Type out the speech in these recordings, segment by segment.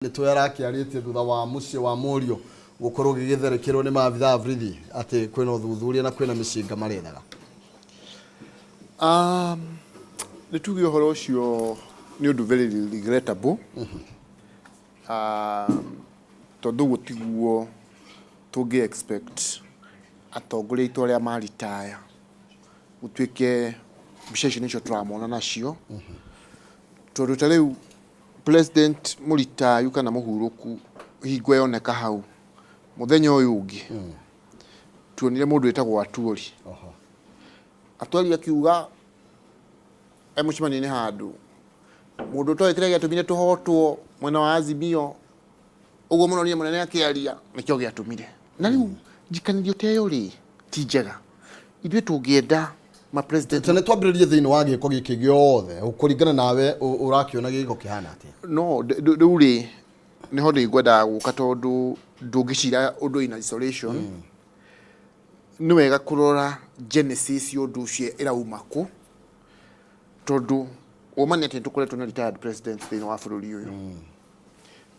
Ndeto arakĩarĩtie thutha wa mũciĩ wa mũriũ gũkorwo gĩgĩtharĩkĩrwo nĩ maabitha a borithi atĩ kwĩna ũthuthuria na kwĩna mĩcinga marethaga. Nĩ tuge ũhoro ũcio nĩ ũndũ very regrettable, tondũ ũguo tiguo tũngĩ expect atongoria aitũ arĩa maritaya gũtuĩke mbica icio nĩcio tũramona nacio, tondũ ta rĩu president mũritayu kana mũhurũku hingo yoneka hau mũthenya ũyũ ũngĩ tuonire mũndũ wĩtagwo Atuori. Atuori akiuga e mũcemanio-inĩ handũ, mũndũ ũtoĩ kĩrĩa gĩatũmire tũhotwo mwena wa Azimio, ũguo mũronire mũnene akĩaria nĩkĩo gĩatũmire. Na rĩu njikanĩrio ta ĩyo rĩ ti njega. Ithuĩ tũngĩenda ma president Tene twambĩrĩrie thĩinĩ wa gĩko gĩkĩ gĩothe, kũringana nawe ũrakĩona gĩko kĩhana atĩa? No rĩu rĩ nĩho ndĩ ngwendaga gũka, tondũ ndũngĩcira ũndũ in isolation. Nĩ wega kũrora genesis ya ũndũ ũcio ĩrauma kũ, tondũ ũma nĩ atĩ nĩ tũkoretwo na retired president thĩinĩ wa bũrũri ũyũ.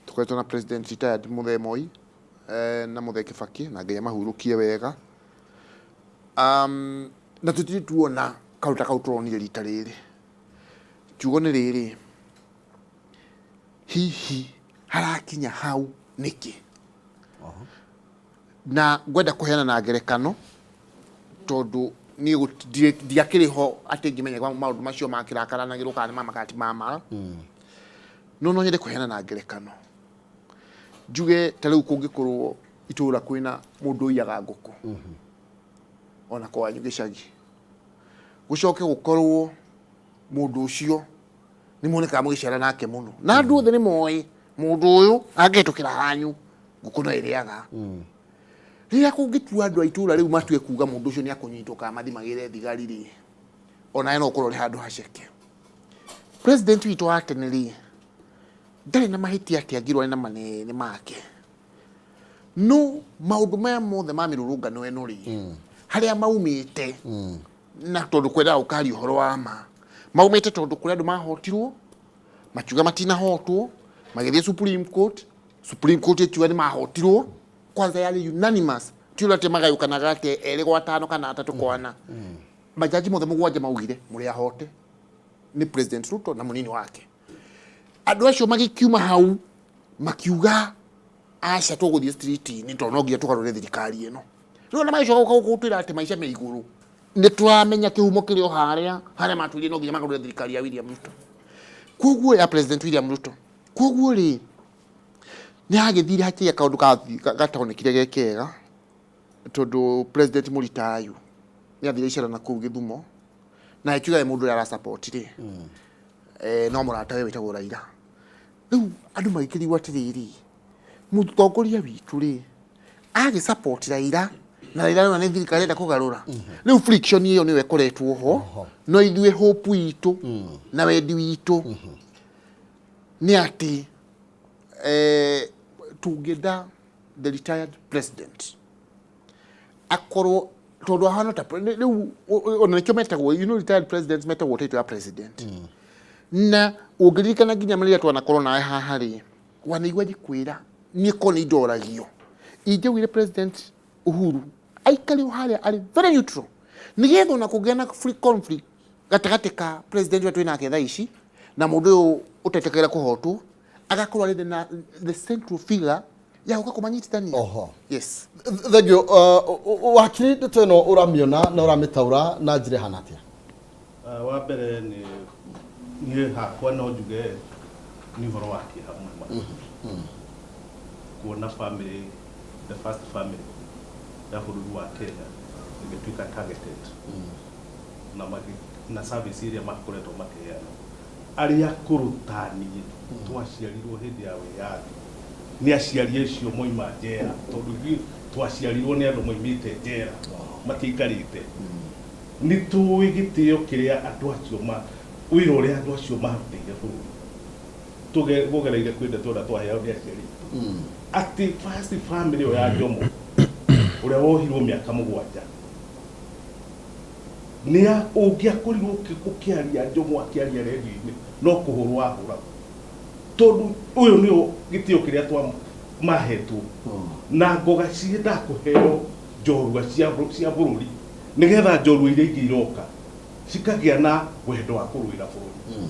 Tũkoretwo na president retired Mũthee Moi na Mũthee Kĩbakĩ, na Ngai amahurũkie wega. Na tũtirĩ tuona kaũndũ ta kau tũronire rita rĩrĩ. Kiugo nĩ rĩrĩ, hihi harakinya hau nĩkĩ? Na ngwenda kũheana na ngerekano, tondũ niĩ ndiakĩrĩ ho atĩ ngĩmenya maũndũ macio makĩrakaranagĩrwo kana nĩ ma ma kana ti ma ma. No no nyende kũheana na ngerekano, njuge ta rĩu kũngĩkorwo itũra kwĩna mũndũ ũiyaga ngũkũ ona kwanyu gĩcagi, gũcoke gũkorwo mũndũ ũcio nĩ muonekaga mũgĩcera nake mũno, na andũ othe nĩ moĩ mũndũ ũyũ angĩhetũkĩra hanyu ngũkũ no ĩrĩaga. Rĩrĩa kũngĩtua andũ a itũra rĩu matue kuga mũndũ ũcio nĩ akũnyitwo kana mathi magĩre thigari rĩ, onawe no ũkorwo ũrĩ handũ haceke. President witũ wa tene rĩ, ndarĩ na mahĩtia atĩ angirwo arĩ na manene make, no maũndũ maya mothe ma mĩrũrũngano ĩno rĩ, harĩa maumĩte, na tondũ kwendaga gũkaria ũhoro wa ma, maumĩte tondũ kũrĩ andũ mahotirwo makiuga matinahotwo, magĩthiĩ Supreme Court. Supreme Court ĩkiuga nĩ mahotirwo, kwanza yarĩ unanimous, ti ũrĩa atĩ magayũkanaga atĩ erĩ gwa atano kana atatũ kwa ana. Majaji mothe mũgwanja maugire mũrĩ ahote nĩ President Ruto na mũnini wake. Andũ acio magĩkiuma hau makiuga aca, tũgũthiĩ street-inĩ tondũ no nginya tũgarũre thirikari ĩno. Rĩu ona magĩcoka gũka gũtwĩra atĩ maica me igũrũ, nĩ tũramenya kĩhumo kĩrĩ o harĩa harĩa matwĩrire no nginya magarũre thirikari ya William Ruto, koguo ya President William Ruto. Koguo rĩ, nĩ hagĩthire hakĩgĩa kaũndũ gatonekire ge kega, tondũ President mũritayu nĩ athire icera na kũu Gĩthumo na akiuga we mũndũ ũrĩa arasupport rĩ, no mũratawe wĩtagwo Raila. Rĩu andũ magĩkĩrigwo atĩrĩrĩ, mũtongoria witũ rĩ agĩ support Raila, na Raila rĩu nĩ thirikari enda kũgarũra. Rĩu friction ĩyo nĩyo ĩkoretwo ho, no ithuĩ hope itũ na wendi witũ nĩ atĩ tũngĩenda the retired president akorwo, tondũ ahana ta rĩu ona nĩkĩo metagwo, retired presidents metagwo title ya president. Na ũngĩririkana nginya rĩrĩa twanakorwo nawe haha rĩ, wanaigua njikwĩra niĩ ko nĩ indoragio ingĩaugire President Uhuru aikare o harĩa arĩ very neutral, nĩgetha ona kũngĩa na free conflict gatagatĩ ka president ũrĩa twĩ nake thaa ici na mũndũ ũyũ ũtetĩkagĩra kũhotwo, agakorwo arĩ the central figure ya gũka kũmanyitithania. Yes. Thank you. Wakiri, ndeto ĩno ũramĩona na ũramĩtaũra na njĩra ĩhana atĩa? Wa mbere nĩ niĩ hakwa no njuge nĩ ũhoro wa kĩeha mũno kuona family, the first family ya bũrũri wa Kenya ĩgĩtuĩka targeted na na service iria makoretwo makĩheana. Arĩa akũrũ ta niĩ twaciarirwo hĩndĩ ya wĩyathi nĩ aciari acio moima njera, tondũ ithuĩ twaciarirwo nĩ andũ moimĩte njera, matiaikarĩte. Nĩ tũĩ gĩtĩo kĩrĩa andũ acio ma wĩra ũrĩa andũ acio marutĩire bũrũri. Tũgereire kwĩ ndeto ĩrĩa twaheagwo nĩ aciari aitũ atĩ first family ĩyo ya Jomo ũrĩa wohirwo mĩaka 7 nĩ ũngĩakorirwo ũkĩaria Jomo akĩaria redio-inĩ no kũhũrwo ahũragwo. Tondũ ũyũ nĩo gĩtĩo kĩrĩa twa mahetwo na ngoga ciendaga kũheo njorua cia bũrũri, nĩgetha njorua iria ingĩ iroka cikagĩa na wendo wa kũrũĩra bũrũri.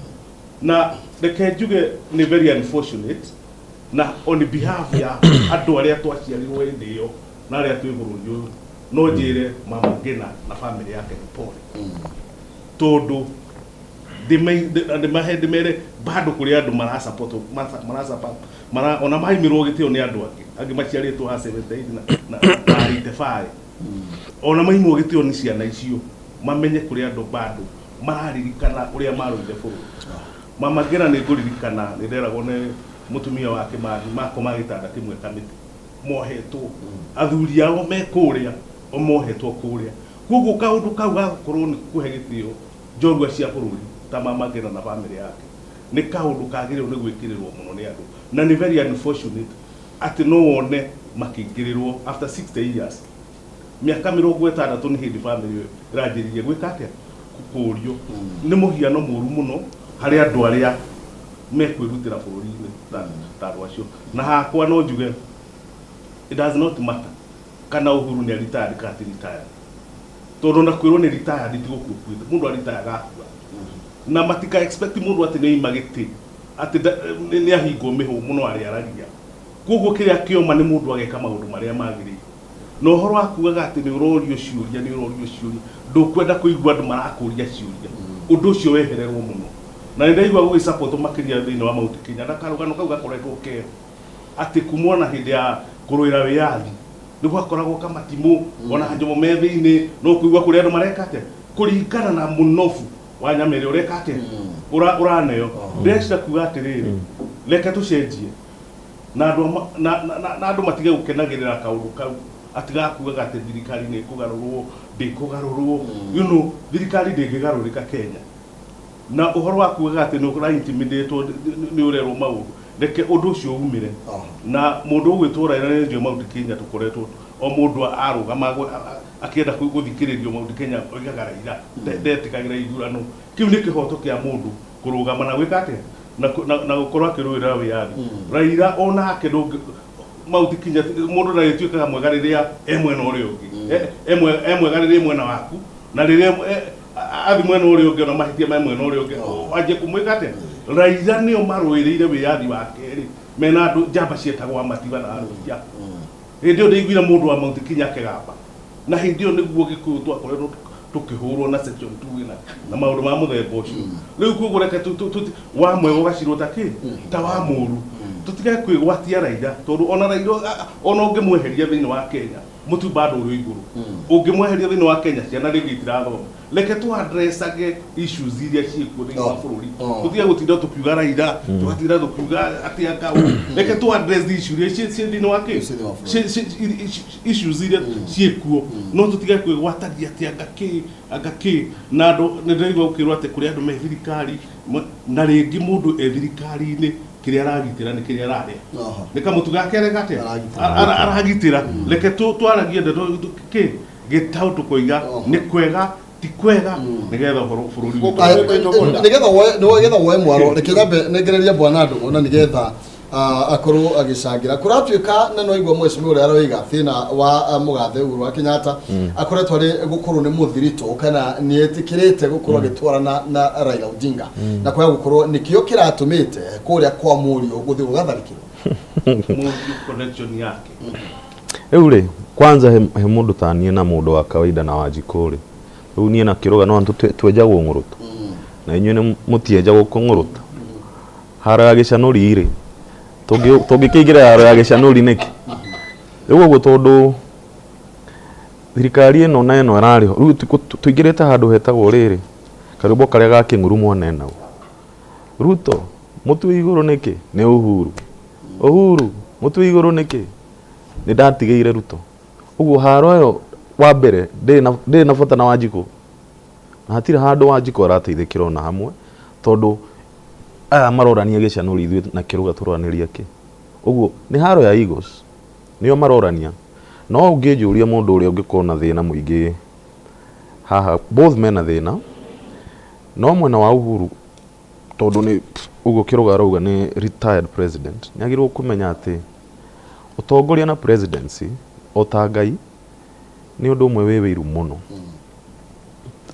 Na reke njuge nĩ very unfortunate, na on behalf ya andũ arĩa twaciarirwo hĩndĩ ĩyo na arĩa twĩ bũrũri ũyũ, no njĩre Mama Ngina na family yake nĩ pole, tondũ ndĩmahe ndĩmere bado kũrĩ andũ marasupport marasupport mara ona maimirwo gĩtĩo nĩ andũ angĩ maciarĩtwo ha 78 na 85, ona maimwo gĩtĩo nĩ ciana icio, mamenye kũrĩ andũ bado mararirikana ũrĩa marũire bũrũri. Mama Ngina, nĩ ngũririkana nĩ nderagwo nĩ mũtumia wa Kĩmathi makoma gĩtanda kĩmwe kamĩtĩ mohetwo, athuri ao me kũrĩa, o mohetwo kũrĩa. Koguo kaũndũ kau gagũkorwo nĩ kũhe gĩtĩo njorua cia bũrũri ta Mama Ngina na family yake nĩ kaũndũ kagĩrĩirwo nĩ gwĩkĩrĩrwo mũno nĩ andũ, na nĩ very unfortunate atĩ no wone makĩingĩrĩrwo after 60 years, mĩaka 60 nĩ hĩndĩ family ĩyo ĩranjĩrĩria gwĩka atĩa, kũũrio. Nĩ mũhiano mũru mũno harĩ andũ arĩa mekwĩrutĩra bũrũri-inĩ ta andũ acio. Na hakwa no njuge it does not matter kana Uhuru nĩ retired kana ti retired, tondũ na kwĩrwo nĩ retired ti gũkua ũkuĩte. Mũndũ aritayaga akua, na matika expect mũndũ atĩ nĩ aima gĩtĩ atĩ nĩ ahingwo mĩhũmũ no arĩaragia. Koguo kĩrĩa kĩoma nĩ mũndũ ageka maũndũ marĩa magĩrĩire. Na ũhoro wa kugaga atĩ nĩ ũrorio ciũria, nĩ ũrorio ciũria, ndũkwenda kũigua andũ marakũria ciũria, ũndũ ũcio wehererwo mũno. Na nĩ ndaigua gũgĩsupport makĩria thĩinĩ wa Mount Kenya na karũgano kau gakoretwo keho atĩ kuma ona hĩndĩ ya kũrũĩra wĩyathi nĩ gwakoragwo kamatimũ, ona njomo me thĩinĩ, no kũigua kũrĩa andũ mareka atĩa kũringana na mũnobu wa nyama ĩrĩa ũreka atĩa ũraneo. Ndĩreciria kuga atĩrĩrĩ, reke tũcenjie na andũ na andũ matige gũkenagĩrĩra kaũndũ kau atigakugaga atĩ thirikari nĩ ĩkũgarũrwo, ndĩkũgarũrwo. Thirikari ndĩngĩgarũrĩka Kenya. Na ũhoro wa kugaga atĩ nĩ ũra intimidate nĩ ũrerwo maũndũ, reke ũndũ ũcio umĩre. Na mũndũ ũgwĩtwo Raila, nĩ njũĩ Mount Kenya tũkoretwo o mũndũ arũgama akĩenda gũthikĩrĩrio Mount Kenya oigaga Raila ndetĩkagĩra ithurano. Kĩu nĩ kĩhoto kĩa mũndũ kũrũgama na gwĩka atĩa na gũkorwo akĩrũĩrĩra wĩyathi. Raila onake ndũngĩ Mount Kenya mũndũ ndagĩtuĩkaga mwega rĩrĩa e mwena ũrĩa ũngĩ. E mwega rĩrĩa e mwena waku, na rĩrĩa athi mwena ũrĩa ũngĩ, ona mahĩtia me mwena ũrĩa ũngĩ, wanjie kũmwĩka atĩa. Raila nĩo marũĩrĩire wĩyathi wa kerĩ mena andũ njamba cietagwo Amatiba na Arũia. Hĩndĩ ĩyo ndaiguire mũndũ wa Mount Kenya akĩgamba, na hĩndĩ ĩyo nĩguo Gĩkũyũ twakoretwo tũkĩhũrwo na section 2 na maũndũ ma mũthemba ũcio. Rĩu koguo reke wa mwega ũgacirwo ta kĩ ta wa mũru, tũtige kwĩgwatia Raila, tondũ ona Raila ona ũngĩmweheria thĩinĩ wa Kenya, mũtu bado ũrĩ igũrũ. Ũngĩmweheria thĩinĩ wa Kenya, ciana rĩngĩ itirathoma. Reke tũ addressage issues iria ciĩkuo thĩinĩ wa bũrũri. Tũtige gũtinda tũkiuga Raila, tũgatinda tũkiuga atĩ anga ũũ. Reke tũ address issue iria ciĩ thĩinĩ wa kĩ Ciĩ thĩinĩ wa bũrũri. Issues iria ciĩkuo, no tũtige kwĩgwatagia atĩ anga kĩ anga kĩ. Na andũ nĩ ndĩraigua gũkĩrwo atĩ kũrĩ andũ me thirikari na rĩngĩ mũndũ e thirikari-inĩ kĩrĩa aragitĩra nĩ kĩrĩa ararĩa. Nĩ kamũtu gake areka atĩa? Aragitĩra. Aragitĩra. Reke twaragie ndeto kĩ gĩtaũ tũkoiga nĩ kwega ti kwega, nĩgetha ũhoro bũrũri witũ. Aya, nĩgetha woe mwaro, reke nyambe nengereria bwana Ndũng'ũ na nĩgetha akorwo agĩcangĩra. Kũratuĩka na no igua mheshimiwa ũrĩa aroiga thĩna wa mũgathe Uhuru wa Kenyatta akoretwo arĩ gũkorwo nĩ mũthiritũ kana nĩ etĩkĩrĩte gũkorwo agĩtwarana na Raila Odinga, na kwaga gũkorwo nĩkĩo kĩratũmĩte kũrĩa kwa mũriũ gũthiĩ gũgatharĩkĩrwo. Mũriũ connection yake. Rĩu rĩ, kwanza he mũndũ ta niĩ na mũndũ wa kawaida na Wanjikũ rĩ, rĩu niĩ na Kĩrũga no twenjagwo ng'ũrũta na inyuĩ nĩ mũtienjagwo kũng'ũrũta haro ya gĩcanũri rĩ, tũngĩkĩingĩra haro ya gĩcanũri nĩkĩ rĩu ũguo? Tondũ thirikari ĩno na ĩno ĩrarĩ ho rĩu, tũingĩrĩte handũ hetagwo rĩrĩ karwĩmbo karĩa ga kĩng'uru mwanenagwo Ruto mũtwe igũrũ nĩkĩ nĩ Uhuru, Uhuru mũtwe igũrũ nĩkĩ nĩ ndatigĩire Ruto. Ũguo haro ĩyo wa mbere ndĩrĩ na bata na Wanjikũ, na hatirĩ handũ Wanjikũ arateithĩkĩra ona hamwe, tondũ aya marorania gĩcanũri, ithuĩ na Kĩrũga tũroranĩria kĩ? Ũguo nĩ haro ya egos nĩo marorania. No ũngĩnjũria mũndũ ũrĩa ũngĩkorwo na thĩna mũingĩ haha, both mena thĩna, no mwena wa Uhuru. Tondũ nĩ ũguo Kĩrũga arauga nĩ retired president, nĩ agĩrĩirwo kũmenya atĩ ũtongoria na presidency o ta Ngai nĩ ũndũ ũmwe wĩ wĩiru mũno.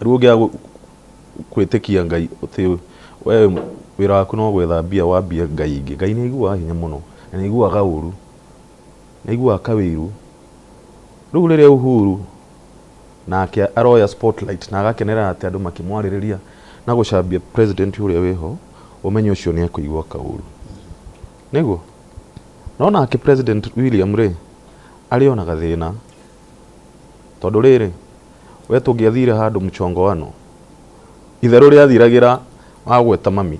Rĩu ũngĩaga gwĩtĩkia Ngai atĩ we wĩra waku no gwetha mbia wambie Ngai ingĩ, Ngai nĩ aiguaga hinya mũno na nĩ aiguaga ũru, nĩ aiguaga kawĩiru. Rĩu rĩrĩa Uhuru nake aroya spotlight na agakenerera atĩ andũ makĩmwarĩrĩria na gũcambia president ũrĩa wĩho, ũmenye ũcio nĩ ekũigua kaũru. Nĩguo? No nake President William rĩ, arĩ ona gathĩna. Tondũ rĩrĩ, we tũngĩathire handũ mchongoano, itherũ rĩathiragĩra wagweta mami.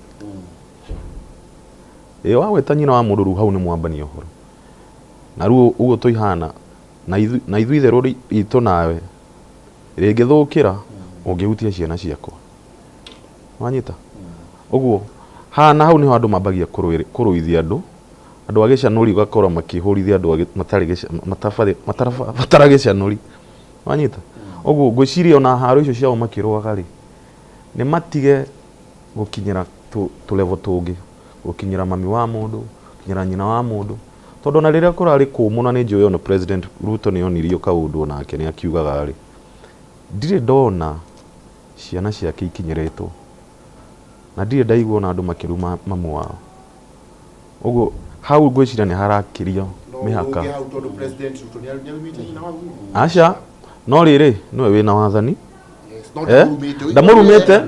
Ĩ wagweta nyina wa mũndũ rĩu hau nĩ mwambania ũhoro. Na rĩu ũguo tũihana, na ithuĩ itherũ ritũ nawe rĩngĩthũkĩra, ũngĩhutia ciana ciakwa. Wanyita? Ũguo, haha na hau nĩho andũ mambagia kũrũithia andũ, andũ a gĩcanũri ũgakora makĩhũrithia andũ matarĩ matarabatara gĩcanũri. Wanyita? Ũguo ngwĩciria ona haro icio ciao makĩrũaga rĩ, nĩ matige gũkinyĩra tũ level tũngĩ, gũkinyĩra mami wa mũndũ, gũkinyĩra nyina wa mũndũ. Tondũ ona rĩrĩa kũrarĩ kũmũ na nĩ njũĩ ona President Ruto nĩ onirio kaũndũ onake nĩ akiugaga rĩ, ndirĩ ndona ciana ciake ikinyĩrĩtwo na ndirĩ ndaigua ona andũ makĩruma mamu wao. Ũguo hau ngwĩciria nĩ harakĩrio mĩhaka. Hau tondũ President Ruto nĩ arumĩte nyina wa Uhuru. Aca, no rĩrĩ nĩwe wĩna wathani. Yes, no ndamũrumĩte. Ndamũrumĩte,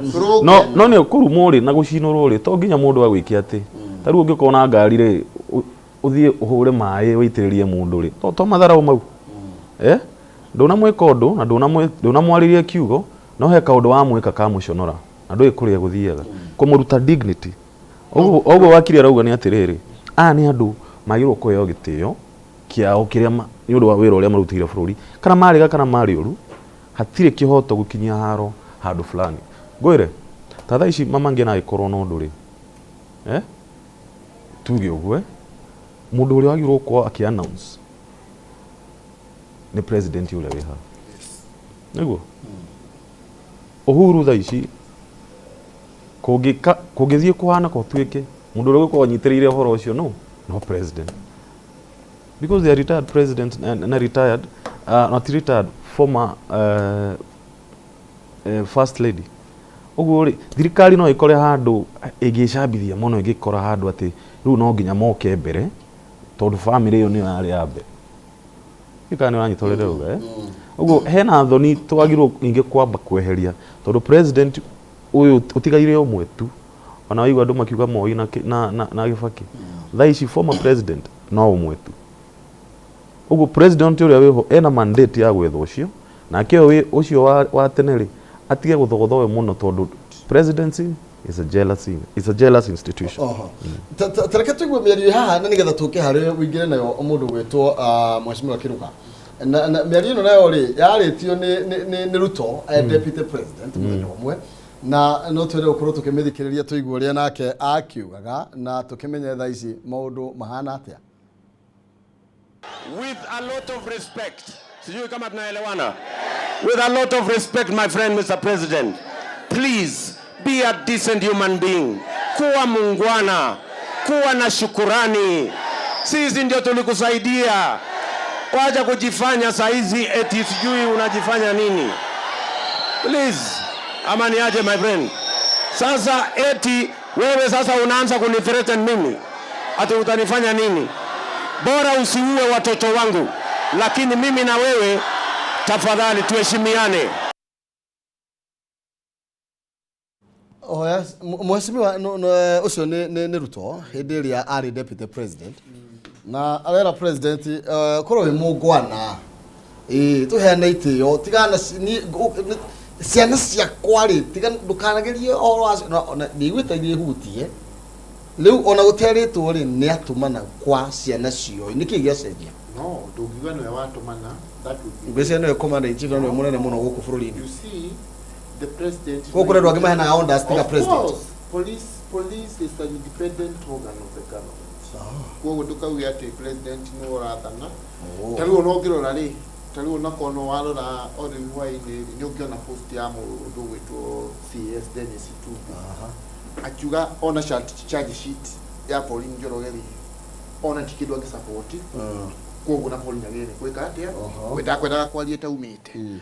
no nĩ kũrumwo rĩ na gũcinũrwo rĩ, to nginya mũndũ agwĩke atĩ. Ta rĩu ũngĩkorwo na ngari rĩ, ũthiĩ ũhũre maĩ ũitĩrĩrie mũndũ rĩ, to matharau mau. Ndũnamwĩka ũndũ na ndũnamwarĩria kiugo, no he kaũndũ wamwĩka kamũconora na ndũĩ kũrĩa gũthiaga. Kũmũruta dignity. Ũguo wakiri arauga nĩ atĩrĩrĩ, aya nĩ andũ magĩrĩirwo kũheo gĩtĩo kĩao kĩrĩa nĩ ũndũ wa wĩra ũrĩa marutĩire bũrũri, kana marĩga kana marĩ ũru, hatirĩ kĩhoto gũkinyia haro handũ fulani. Ngwĩre, ta thaa ici mama ngĩna agĩkorwo na ũndũ rĩ, tuge ũguo, mũndũ ũrĩa wagĩrĩirwo gũkorwo akĩ announce nĩ president ũrĩa wĩ haha. Nĩguo? Uhuru thaa ici kũngĩthiĩ kũhana gũtuĩke mũndũ ũrĩa ũgũkorwo anyitĩrĩire ũhoro ũcio no president, because they are retired president na retired not retired former first lady. Ũguo rĩ, thirikari no ĩkore handũ ĩngĩcambithia mũno, ĩngĩkora handũ atĩ rĩu no nginya moke mbere tondũ family ĩyo nĩyo yarĩ ya mbere. Kana nĩ ũranyita ũrĩa ndĩrauga, eh? Ũguo hena thoni twagĩrĩirwo ningĩ kwamba kweheria tondũ president ũyũ ũtigaire ũmwe tu, ona waigua andũ makiuga Moi na Kibaki, thaa ici former president no ũmwe tu. Ũguo president ũrĩa wĩho ena mandate ya gwetha ũcio, nake ũyũ ũcio wa tene rĩ, atige gũthogotha we mũno tondũ presidency is a jealousy, is a jealous institution. Oho. Tareke tũigue mĩario haha na nĩgetha tũke harĩ ũingĩre nayo mũndũ gwĩtwo Mheshimiwa Kĩrũga. Na mĩario ĩno nayo rĩ yarĩtio nĩ Ruto, deputy president mũthenya ũmwe, na no twende gũkorwo tũkĩmĩthikĩrĩria tũigue ũrĩa nake akiugaga na tũkĩmenye thaa ici maũndũ mahana atĩa. With a lot of respect, sijui kama tunaelewana. With a lot of respect, my friend Mr. President, please be a decent human being. Kuwa mungwana, kuwa na shukurani. Sisi ndio tulikusaidia. Wacha kujifanya saizi eti sijui unajifanya nini. Please, ama niaje my friend? Sasa eti wewe sasa unaanza kunithreaten mimi. Ati utanifanya nini? Bora usiue watoto wangu, lakini mimi na wewe tafadhali tuheshimiane. Oh yes, mheshimiwa no, ũcio nĩ Ruto hĩndĩ ĩrĩa arĩ deputy president, na arera president korwo wĩ mũngwana ĩĩ tũheane itĩo, tigana ciana ciakwa rĩ, tiga ndũkanagerie ũhoro wa ona ndiiguĩte ihutie rĩu ona gũterĩtwo rĩ, nĩ atũmana kwa ciana cio, nĩkĩ gĩacenjia? No, ndũngiuga nĩwe watũmana, that would be Ngwĩciria nĩwe commander in chief na nĩwe mũnene mũno gũkũ bũrũri-inĩ. You see, the president. Gũkũ kũrĩ andũ angĩ maheanaga orders tiga Of president. course, police is an independent organ of the government. Koguo ndũkauge atĩ president nĩwe ũrathana. Ta rĩu ona ũngĩrora rĩ, ta rĩu ona korwo no warora o rĩu hwaĩ-inĩ rĩ, nĩ ũngĩona post ya mũndũ ũgwĩtwo CS Dennis Itumbi. Akiuga ona charge sheet ya Pauline Njoroge rĩ, ona ti kĩndũ angĩ support. Koguo na Pauline agĩrĩire nĩ gwĩka atĩa? Kwendaga kwaria taumĩte.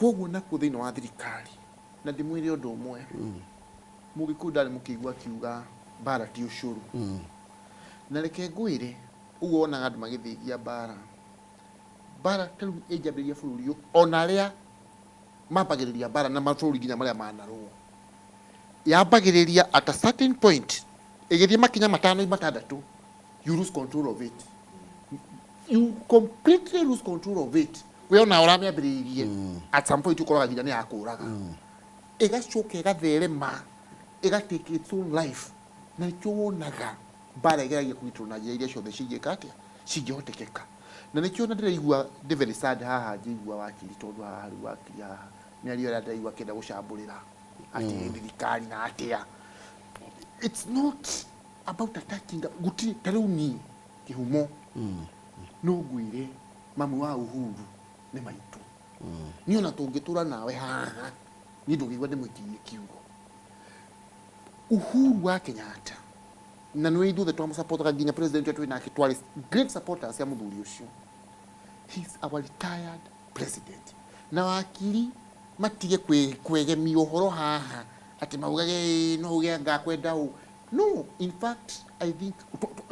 Koguo nakuo thĩinĩ wa thirikari, na ndĩmwĩre ũndũ ũmwe, Mũgĩkũyũ ndarĩ mũkĩigua akiuga mbara ti ũcũrũ. Na reke ngwĩre, ũguo wonaga andũ magĩthĩgia mbara, mbara ta rĩu ĩnjambĩrĩria bũrũri ũyũ, ona arĩa mambagĩrĩria mbara na mabũrũri nginya marĩa manarũo, yambagĩrĩria at a certain point, ĩgĩthiĩ makinya matano matandatũ, you lose control of it, you completely lose control of it. We ona ũramĩambĩrĩirie, at some point ũkoraga nginya nĩ yakũraga, ĩgacoka ĩgatherema, ĩgatake its own life. Na nĩkĩo wonaga mbara ĩgeragia kũgitĩrwo na njĩra iria ciothe cingĩka atĩa, cingĩhotekeka. Na nĩkĩo na ndĩraigua ndĩ very sad haha ngĩigua wakiri, tondũ haha rĩu wakiri haha mĩario ĩrĩa ndĩraigua akĩenda gũcambũrĩra atĩ thirikari na atĩa, it's not about attacking. Gũtirĩ ta rĩu niĩ kĩhumo no ngwĩre mamu wa Uhuru nĩ maitũ. Niĩ ona tũngĩtũra nawe haha, niĩ ndũngĩigua ndĩmũikĩirie kiugo. Uhuru wa Kenyatta, na nĩ ithuothe twamũsupportaga, nginya president ũrĩa twĩ nake twarĩ great supporters ya mũthuri ũcio. He's our retired president. Na wakiri matige kwegemia ũhoro haha atĩ maugage, "Ĩĩ, no uge anga kwenda ũ." No, in fact, I think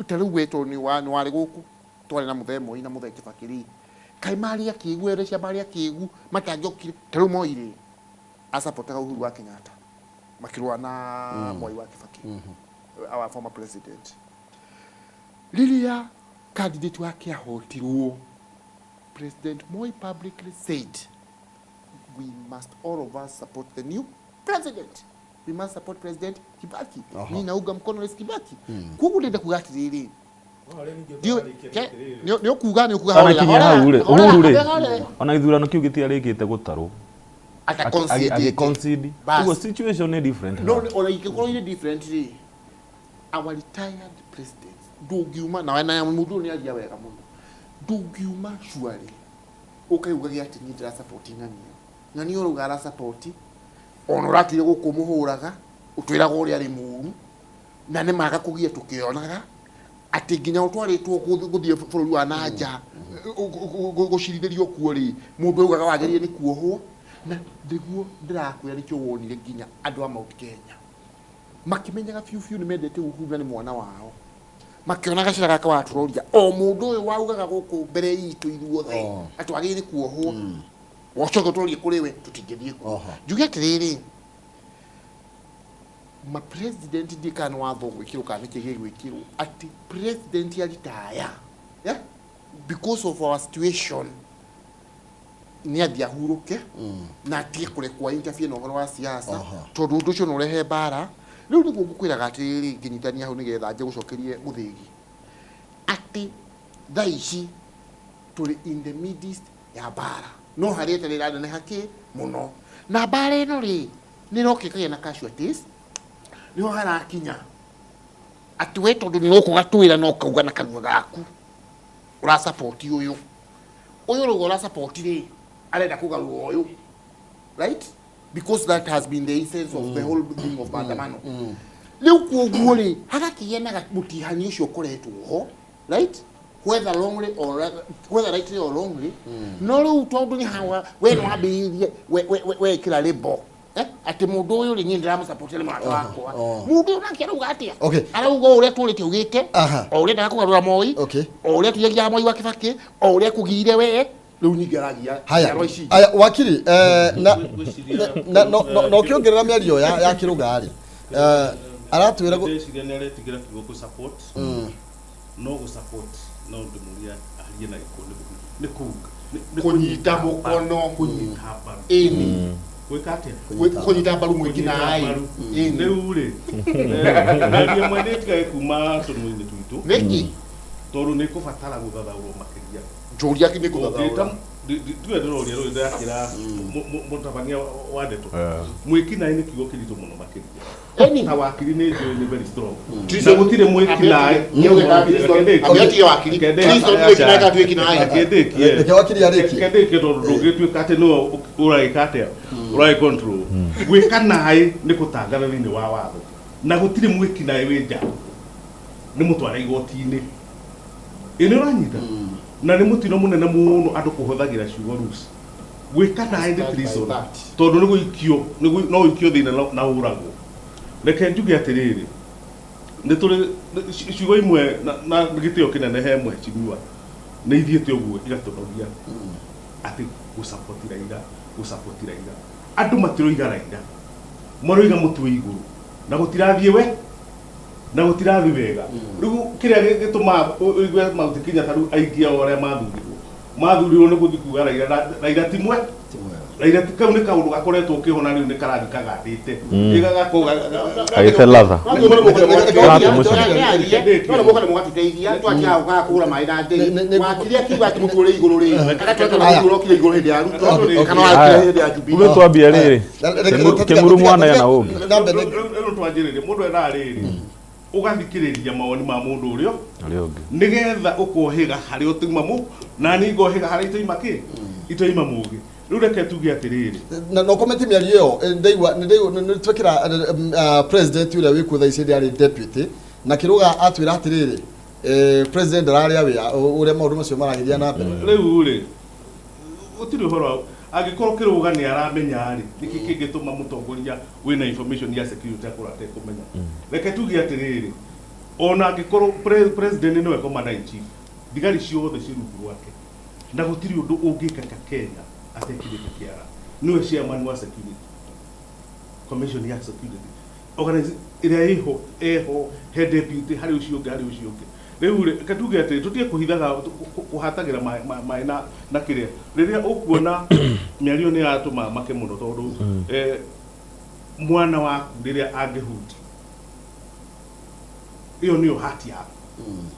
ta rĩu we tondũ nĩ warĩ gũkũ twarĩ na mũthee Moi na mũthee Kibaki rĩ, kaĩ marĩ akĩgu ere cia marĩ akĩgu matangĩokire. Ta rĩu Moi rĩ, asupportaga Uhuru wa Kenyatta makĩrũa na Mwai wa Kibaki, our former president. Rĩrĩa candidate wake ahotirwo, President Moi publicly said, "We must all of us support the new president. We must support President Kibaki. Ni naunga mkono Rais Kibaki." Koguo ndĩrenda kuga atĩrĩrĩ, nĩ ũkuga Ona kinya hau rĩ, horera, Uhuru rĩ, horera. Ona gĩthurano kĩu gĩtiarĩkĩte gũtarwo. Ata concede. Agĩconcede. Bas. Ũguo situation nĩ different. No, ona ingĩkorwo irĩ different rĩ, our retired president ndũngiuma na mũndũ ũyũ nĩ aria wega mũno. Ndũngiuma surely ũkaiugage atĩ niĩ ndĩrasupport ng'ania, ng'ania ũrauga arasupport, ona ũratwire gũkũ mũhũraga ũtwĩraga ũrĩa arĩ mũru, na nĩ maga kũgia tũkĩonaga atĩ nginya ũtwarĩtwo gũthiĩ bũrũri wa na nja gũcirithĩrio kuo rĩ, mũndũ augaga wagĩrĩire nĩ kuohwo. Na nĩguo ndĩrakwĩra, nĩkĩo wonire nginya andũ a Mount Kenya makĩmenyaga biũ biũ nĩ mendete Uhuru na nĩ mwana wao, makĩona gacĩra gaka watũroria o mũndũ ũyũ waugaga gũkũ mbere itũ ithuothe atĩ wagĩrĩire nĩ kuohwo, wacoke ũtũrorie kũrĩ we, tũtingĩthiĩ kuo. Njuge atĩrĩrĩ, ma president ndiĩ kana nĩ watho gwĩkĩrwo kana nĩkĩ gĩgwĩkĩrwo atĩ president aritaya, yeah? Because of our situation nĩ athiĩ ahurũke na atige kũrekwo interfere na ũhoro wa siasa, tondũ ũndũ ũcio no ũrehe mbara. Rĩu nĩguo ngũkwĩraga atĩrĩrĩ, ngĩnyitania hau nĩgetha nje gũcokerie mũthĩgi, atĩ thaa ici tũrĩ in the midst ya mbara, no harĩa ĩtarĩ ĩraneneha kĩ mũno. Na mbara ĩno rĩ, nĩ ĩroka ĩkagĩa na casualties. Nĩho harakinya atĩ we tondũ nĩ gũkũ gatwĩra no kauga na kanua gaku ũrasupport ũyũ, ũyũ ũrauga ũrasupport rĩ, arenda kũgarũra ũyũ, right? Because that has been the essence of the whole thing of maandamano. Rĩu kuoguo rĩ, hagakĩgĩa na mũtihani ũcio ũkoretwo ho, right, whether wrongly or whether rightly or wrongly. No rĩu tondũ nĩ hawa we nĩ wambĩrĩirie wekĩra label, atĩ mũndũ ũyũ rĩ, niĩ ndĩramũsupport, nĩ mũrata wakwa. Mũndũ ũyũ nake arauga atĩa? Arauga o ũrĩa tũrĩte augĩte, o ũrĩa endaga kũgarũra Moi, o ũrĩa tuyagia Moi wa Kibaki, o ũrĩa kũgiire we, rĩu ningĩ aragia Haya. njiarwa ici. Aya, wakiri, na Ngwĩciria- na ũkĩongerera mĩario ya kĩrũga rĩ, aratwĩra Ndĩreciria nĩ aretigĩra kiugo kũ support. No gũ support no ndĩmũrie arie na gĩkũyũ nĩ kuga nĩ Kũnyita mũkono. Kũnyita mbaru. Ĩni. Gwĩka atĩa? Kũnyita mbaru mwĩki-naĩ. Kũnyita mbaru. Ĩni. Rĩu rĩ, mĩario ĩmwe nĩ ĩtigage kuma tũnua-inĩ twitũ, Nĩkĩ? Tondũ nĩ kũbatara gũthathaũrwo makĩria. Njũria nĩ Ũngĩta gũthathaũra. Tiwe ndĩroria rĩu, ndĩrakĩra mũtabania wa ndeto. Mwĩki-naĩ nĩ kiugo kĩritũ mũno makĩria. Ĩni. Ta wakiri nĩ njũĩ nĩ very strong. Treason- Na gũtirĩ mwĩki-naĩ. Ambia wakiri. Treason mwĩki-naĩ kana twĩki-naĩ? Reke ndĩkie. Reke wakiri arĩkie. Reke ndĩkie, tondũ ndũngĩtuĩka atĩ nĩwe ũragĩka atĩa, ũragĩ control. Gwĩka naĩ nĩ kũtangatha thĩinĩ wa watho. Na gũtirĩ mwĩkinaĩ wĩ nja nĩ mũtware igoti-inĩ. Ĩ nĩ ũranyita? Na nĩ mũtino mũnene mũno andũ kũhũthagĩra ciugo loose. Gwĩka naĩ nĩ Stand by treason that. tondũ nĩ gũikio no ũikio thĩinĩ na ũragwo. Reke njuge atĩrĩrĩ, nĩ tũrĩ ciugo imwe na gĩtĩo kĩnene he mheshimiwa nĩ ithiĩte ũguo igatũnogia atĩ gũ-support Raila, gũ-support Raila. Andũ matiroiga Raila, maroiga mũtwe igũrũ na gũtirathiĩ we na gũtirathiĩ wega. Rĩu kĩrĩa gĩtũmaga ũigue Mount Kenya ta rĩu aingĩ ao arĩa mathurirwo, mathurirwo nĩ gũthiĩ kuga Raila, na Raila ti mwe Raila ti kau nĩ kaũndũ gakoretwo kĩho na rĩu nĩ karathiĩ kagandĩte. Gagakorwo Agĩte latha. No mũka nĩ mũgatũteithia twatiga gũkaga kũgũra maĩ na ndĩri wakiri akiuga atĩ mũtũ ũrĩ igũrũ rĩ kana mũtũ ũrokire igũrũ hĩndĩ ya Ruto kana wakire hĩndĩ ya Jubilee. Uge twambia rĩrĩ kĩng'uru mwana ena ũngĩ. Rĩu twanjĩrĩrie mũndũ ena rĩrĩ ũgathikĩrĩria mawoni ma mũndũ ũrĩa Ũrĩa ũngĩ. nĩgetha ũkohĩga harĩa ũtauma mũ na niĩ ngohĩga harĩa itoima kĩ itoima mũgĩ. Rĩu reke tuge atĩrĩrĩ na no comment mĩario ĩyo ndaigua nĩ twekĩra president ũrĩa wĩ kuo thaa ici hĩndĩ arĩ deputy na kĩrũga atwĩra atĩrĩrĩ president ndararĩa wĩa ũrĩa maũndũ macio maragĩthiĩ na mbere. Rĩu rĩ gũtirĩ ũhoro angĩkorwo kĩrũga nĩ aramenya rĩ nĩkĩ kĩngĩtũma mũtongoria wĩna information ya security akorwo atekũmenya. Reke tuge atĩrĩrĩ ona angĩkorwo president nĩwe commander in chief thigari ciothe ciĩ rungu rwake na gũtirĩ ũndũ ũngĩkĩka Kenya atekĩrĩte kĩara nĩwe chairman wa security commission ya security organize ĩrĩa ĩho eho he deputy harĩ ũcio ũngĩ harĩ ũcio ũngĩ. Rĩu rĩ reke tuge atĩ tũtige kũhithaga kũhatagĩra maĩ na kĩrĩa rĩrĩa ũkuona mĩario nĩ yatũma make mũno tondũ mwana waku rĩrĩa angĩhuti ĩyo nĩyo hati yaku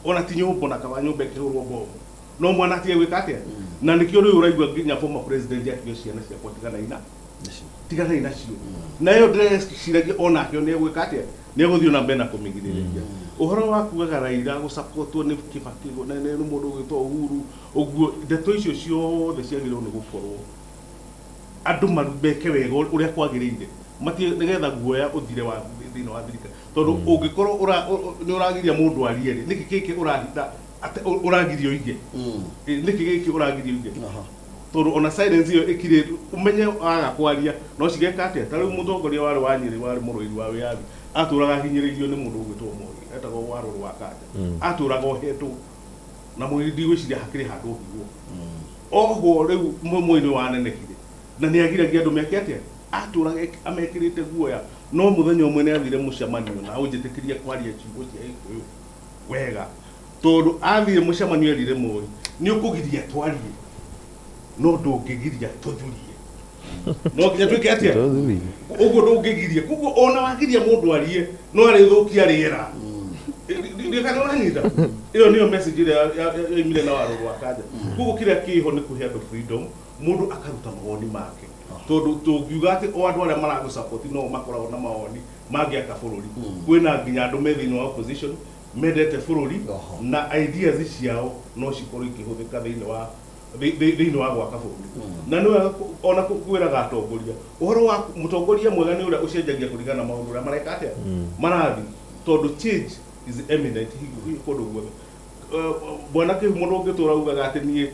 ona ti nyũmba ona kaba nyũmba ĩkĩhũrwo bomu no mwana atige gwĩka atĩa na nĩkĩo rĩu ũraigua nginya former president akiuga ciana ciakwa tiganai nacio na ĩyo ndĩreciragia onake nĩ egwĩka atĩa nĩ egũthiĩ na mbere na kũmĩgirĩrĩria ũhoro wa kugaga Raila gũsapotwo nĩ Kibaki na nĩ mũndũ ũgwĩtwo Uhuru ũguo ndeto icio ciothe ciagĩrĩirwo nĩ gũkorwo andũ meke wega ũrĩa kwagĩrĩire matie nĩgetha guoya ũthire wa thĩinĩ wa thirikari tondũ ũngĩkorwo nĩ ũragiria mũndũ arie rĩ nĩkĩ gĩkĩ ũrahitha ũragiria ũige nĩkĩ gĩkĩ ũragiria ũige tondũ ona silence ĩyo ĩkirĩ ũmenye waga kwaria no cigeka atĩa ta rĩu mũtongoria warĩ wa Nyĩrĩ warĩ mũrũĩri wa wĩyathi atũraga ahinyĩrĩirio nĩ mũndũ ũgwĩtwo Moi etagwo Warũrũ wa Kanja atũraga ohetwo na Moi ndigwĩciria hakĩrĩ handũ ohirwo ohwo rĩu Moi nĩ wanenehire na nĩ agiragia andũ meke atĩa atũraga amekĩrĩte guoya no mũthenya ũmwe nĩ athire mũcemanio na ũnjĩtĩkĩrie kwaria ciugo cia Gĩkũyũ wega tondũ athire mũcemanio erire Moi nĩ ũkũgiria twarie no ndũngĩgiria tũthurie no nginya twĩke atĩa ũguo ndũngĩgiria koguo ona wagiria mũndũ arie no arĩthũkia rĩera kana ũranyita ĩyo nĩyo message ĩrĩa yoimire na Warũrũ wa Kanja koguo kĩrĩa kĩho nĩ kũhe andũ freedom mũndũ akaruta mawoni make tondũ tũngiuga atĩ o andũ arĩa maragũ-support no makoragwo na mawoni mangĩaka bũrũri kwĩna nginya andũ me thĩinĩ wa opposition mendete bũrũri na ideas ciao no cikorwo ikĩhũthĩka thĩinĩ wa thĩinĩ wa gwaka bũrũri na nĩ wega ona kwĩraga atongoria ũhoro wa mũtongoria mwega nĩ ũrĩa ũcenjagia kũringana na maũndũ ũrĩa mareka atĩa marathiĩ tondũ change is eminent kũndũ guothe. Bwana Kĩhumo ndũngĩtũra ugaga atĩ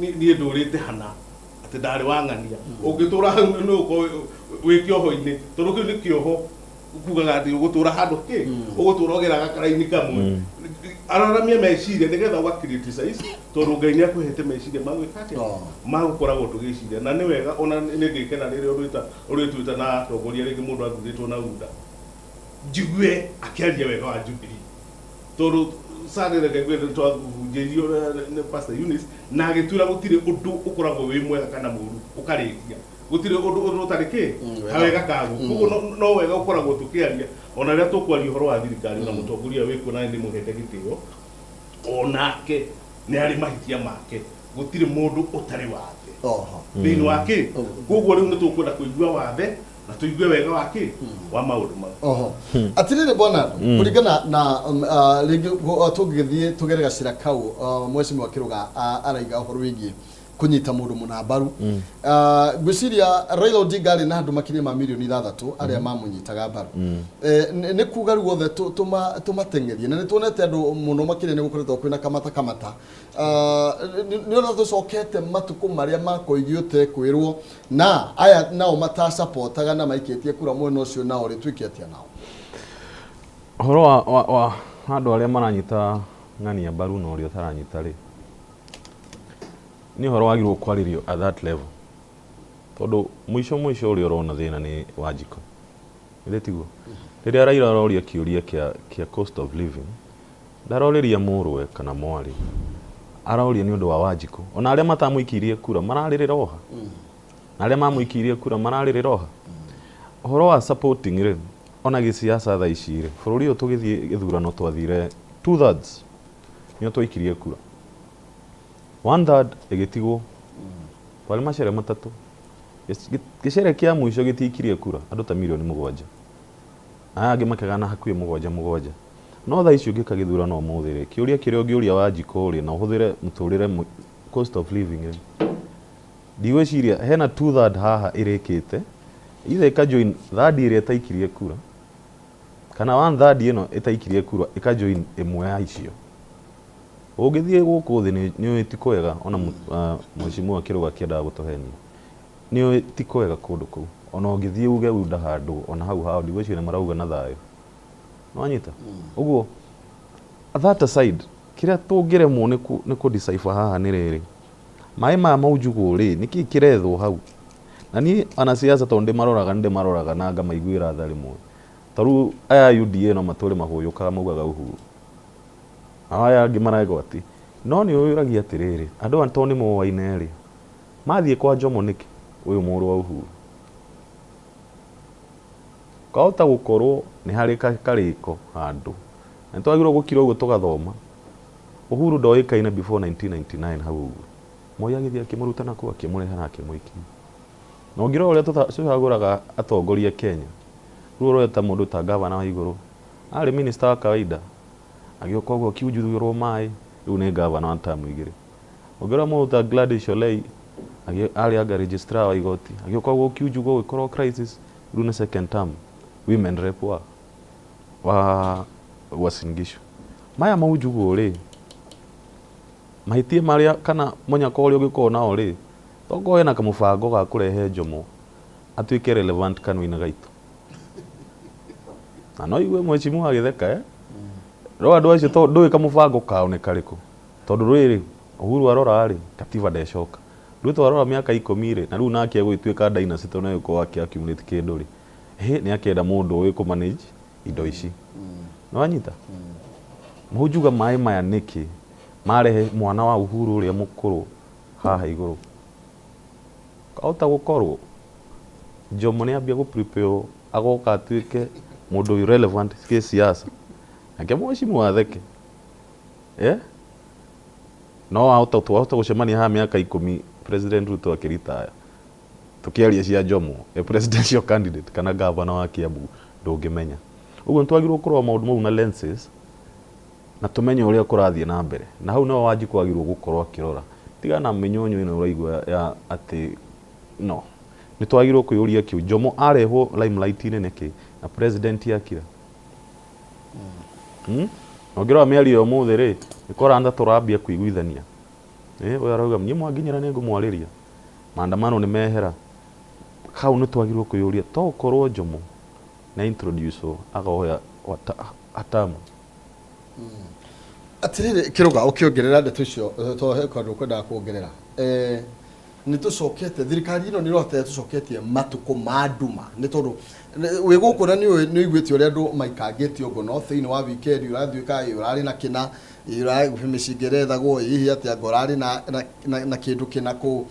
niĩ ndũrĩte hana atĩ ndarĩ wa ng'ania ũngĩtũra hau nĩ ũkorwo wĩ kĩoho-inĩ tondũ kĩu nĩ kĩoho kugaga atĩ ũgũtũra handũ kĩ ũgũtũra ũgeraga karaini kamwe araramia meciria nĩgetha ũga criticize tondũ Ngai nĩ akũhete meciria ma gwĩka atĩa ma gũkoragwo tũgĩciria na nĩ wega ona nĩ ngĩkena rĩrĩa ũrĩtuĩta na atongoria rĩngĩ mũndũ athurĩtwo na UDA njigue akĩaria wega wa Jubilee tondũ Sunday reke ngwĩre nĩ twahunjĩirio nĩ Pastor Eunice na agĩtwĩra gũtirĩ ũndũ ũkoragwo wĩ mwega kana mũru ũkarĩkia gũtirĩ ũndũ ũtarĩ kĩ kawega kaguo koguo no wega ũkoragwo tũkĩaria ona rĩrĩa tũkwaria ũhoro wa thirikari na mũtongoria wĩkuo na nĩ mũhete gĩtĩo onake nĩ arĩ mahĩtia make gũtirĩ mũndũ ũtarĩ wathe thĩinĩ wa kĩ koguo rĩu nĩ tũkwenda kũigua wathe na tũigue wega wa kĩ wa maũndũ mau. Oho atirĩrĩ bwana kũringana na rĩngĩ tũngĩgĩthiĩ tũgere gacĩra kau mheshimiwa Kĩrũga araiga ũhoro wĩgiĩ Kũnyita mũndũ mũna mbaru. Ngwĩciria Raila Odinga arĩ na andũ makĩria ma mirioni 6 arĩa mamũnyitaga mbaru. Nĩ kuga rĩu othe tũmateng'erie, na nĩ tuonete andũ mũno makĩria nĩ gũkoretwo kwĩna kamata kamata. Nĩ ũrĩa tũcokete matukũ marĩa makoigi ũtekwĩrwo na aya nao matacapotaga na maikĩtie kura mwena ũcio, nao rĩ, tuĩke atĩa nao? Ũhoro wa andũ arĩa maranyita ng'ania mbaru na ũrĩa ũtaranyita rĩ, nĩ ũhoro wagĩrĩirwo kwarĩrio at that level, tondũ mũico mũico ũrĩa ũrona thĩna nĩ Wanjikũ, githĩ tiguo? Rĩrĩa Raila aroria kĩũria kĩa cost of living, ndarorĩria mũrũwe kana mwarĩ, aroria nĩ ũndũ wa Wanjikũ. Ona arĩa matamũikĩirie kura mararĩrĩra oha, na arĩa mamũikĩirie kura mararĩrĩra oha. Ũhoro wa supporting rĩ, ona gĩsiasa thaa ici rĩ, bũrũri ũyũ tũgĩthiĩ gĩthurano twathire 2/3 nĩo twaikirie kura, 1/3 ĩgĩtigwo. Kwarĩ macere matatũ. Gĩcere kĩa mũico gĩtiaikirie kura, andũ ta mirioni 7, na aya angĩ makĩgana hakuhĩ mũgwanja mũgwanja. No thaa ici ũngĩka gĩthurano ũmũthĩ rĩ, kĩũria kĩrĩa ũngĩũria Wanjikũ rĩ, na ũhũthĩre mũtũrĩre cost of living rĩ, ndigwĩciria hena 2/3 haha ĩrĩkĩte, either ĩka join third ĩrĩa ĩtaikirie kura, kana 1/3 ĩno ĩtaikirie kura ĩka join ĩmwe ya icio. Ũngĩthiĩ gũkũ thĩ nĩ ũĩ ti kwega. Ona mheshimiwa Kĩrũga akĩendaga gũtũhenia, nĩ ũĩ ti kwega kũndũ kũu. Ona ũngĩthiĩ uge unda handũ ona hau hao, ndigwĩciria nĩ marauga na thayũ. Nĩwanyita ũguo? That aside, kĩrĩa tũngĩremwo nĩ kũ decipher haha nĩ rĩrĩ, maĩ maya maunjugwo rĩ, nĩkĩ kĩrethwo hau? Na niĩ anasiasa tondũ ndĩmaroraga, nĩ ndĩmaroraga na ngamaiguĩra tha rĩmwe. Ta rĩu aya a UDA no matũre mahũyũkaga maugaga Uhuru, nao aya angĩ maregwati. No nĩ ũyũragia atĩrĩrĩ, andũ aya tondũ nĩ moaine rĩ, mathiĩ kwa Jomo nĩkĩ, ũyũ mũrũ wa Uhuru? Kwahota gũkorwo nĩ harĩ karĩko handũ, na nĩ twagĩrĩirwo gũkira ũguo tũgathoma. Uhuru ndoĩkaine before 1999 hau ũguo. Moi agĩthiĩ akĩmũruta nakũu, akĩmũrehe na akĩmũikia. Na ũngĩrora ũrĩa tũcagũraga atongoria Kenya, rĩu ũrore ta mũndũ ta gavana wa igũrũ, arĩ minister wa kawaida, agĩũka ũguo akiunjurĩrwo maĩ, rĩu nĩ gavana wa term igĩrĩ. Ũngĩrora mũndũ ta Gladys Shollei, arĩ anga registrar wa igoti, agĩũka ũguo gũkiunjugwo gũgĩkorwo crisis, rĩu nĩ second term women rep wa Uasin Gishu. Maya maunjugwo rĩ, mahĩtia marĩa kana mũnyaka ũrĩa ũngĩkorwo nao rĩ, tokorwo hena kamũbango ga kũrehe Jomo atuĩke relevant kanua-inĩ gaitũ. Na no igue mheshimiwa agĩtheka, eh? No andũ acio to ndũĩ kamũbango kao nĩ karĩkũ. Tondũ rĩrĩ, Uhuru arora rĩ, katiba ndecoka. Ruto arora mĩaka 10 rĩ, na rĩu nake egũgĩtuĩka dynasty tondũ nĩ egũkorwo akĩ accumulate kĩndũ rĩ, hĩ nĩ akenda mũndũ ũĩ kũ manage indo ici. Nĩ wanyita? Mahunjuga maĩ maya nĩkĩ marehe mwana wa Uhuru ũrĩa mũkũrũ haha igũrũ? Kahota gũkorwo Jomo nĩ ambia gũ prepare agoka atuĩke mũndũ relevant gĩsiasa. Nake mheshimiwa atheke. Eh? No wahota twahota gũcemania haha mĩaka 10 President Ruto akĩritaya, tũkĩaria cia Jomo a presidential candidate kana gavana wa Kiambu, ndũngĩmenya. Ũguo nĩ twagĩrĩirwo kũrora maũndũ mau na lenses na tũmenye ũrĩa kũrathiĩ na mbere, na hau nĩho Wanjikũ agĩrĩirwo gũkorwo akĩrora. Tiga na mĩnyũnyũ ĩno ũraigua ya atĩ no nĩ twagĩrĩirwo kwĩyũria kĩu, Jomo arehwo limelight-inĩ nĩkĩ na president akira? Na ũngĩrora mĩario ya ũmũthĩ rĩ, nĩ kũranda tũrambia kũiguithania. Ũyũ arauga niĩ mwanginyĩra nĩ ngũmwarĩria, maandamano nĩ mehera. Hau nĩ twagĩrĩirwo kwĩyũria, to gũkorwo Jomo nĩ introduce akoya hatamu. Atirĩrĩ Kĩrũga, ũkĩongerera ndeto icio, to he kaũndũ ũkwendaga kuongerera. Nĩ tũcokete thirikari ĩno nĩ ĩrohota tũcoketie matukũ ma nduma, nĩ tondũ wĩ gũkũ na nĩ ũiguĩte ũrĩa andũ maikangĩtio ngono thĩinĩ wa weekend, ũratuĩka ĩ ũrarĩ na kĩna, ĩ ũrarĩ mĩcinga ĩrethagwo, ĩ hihi atĩa anga ũrarĩ na kĩndũ kĩna kũu.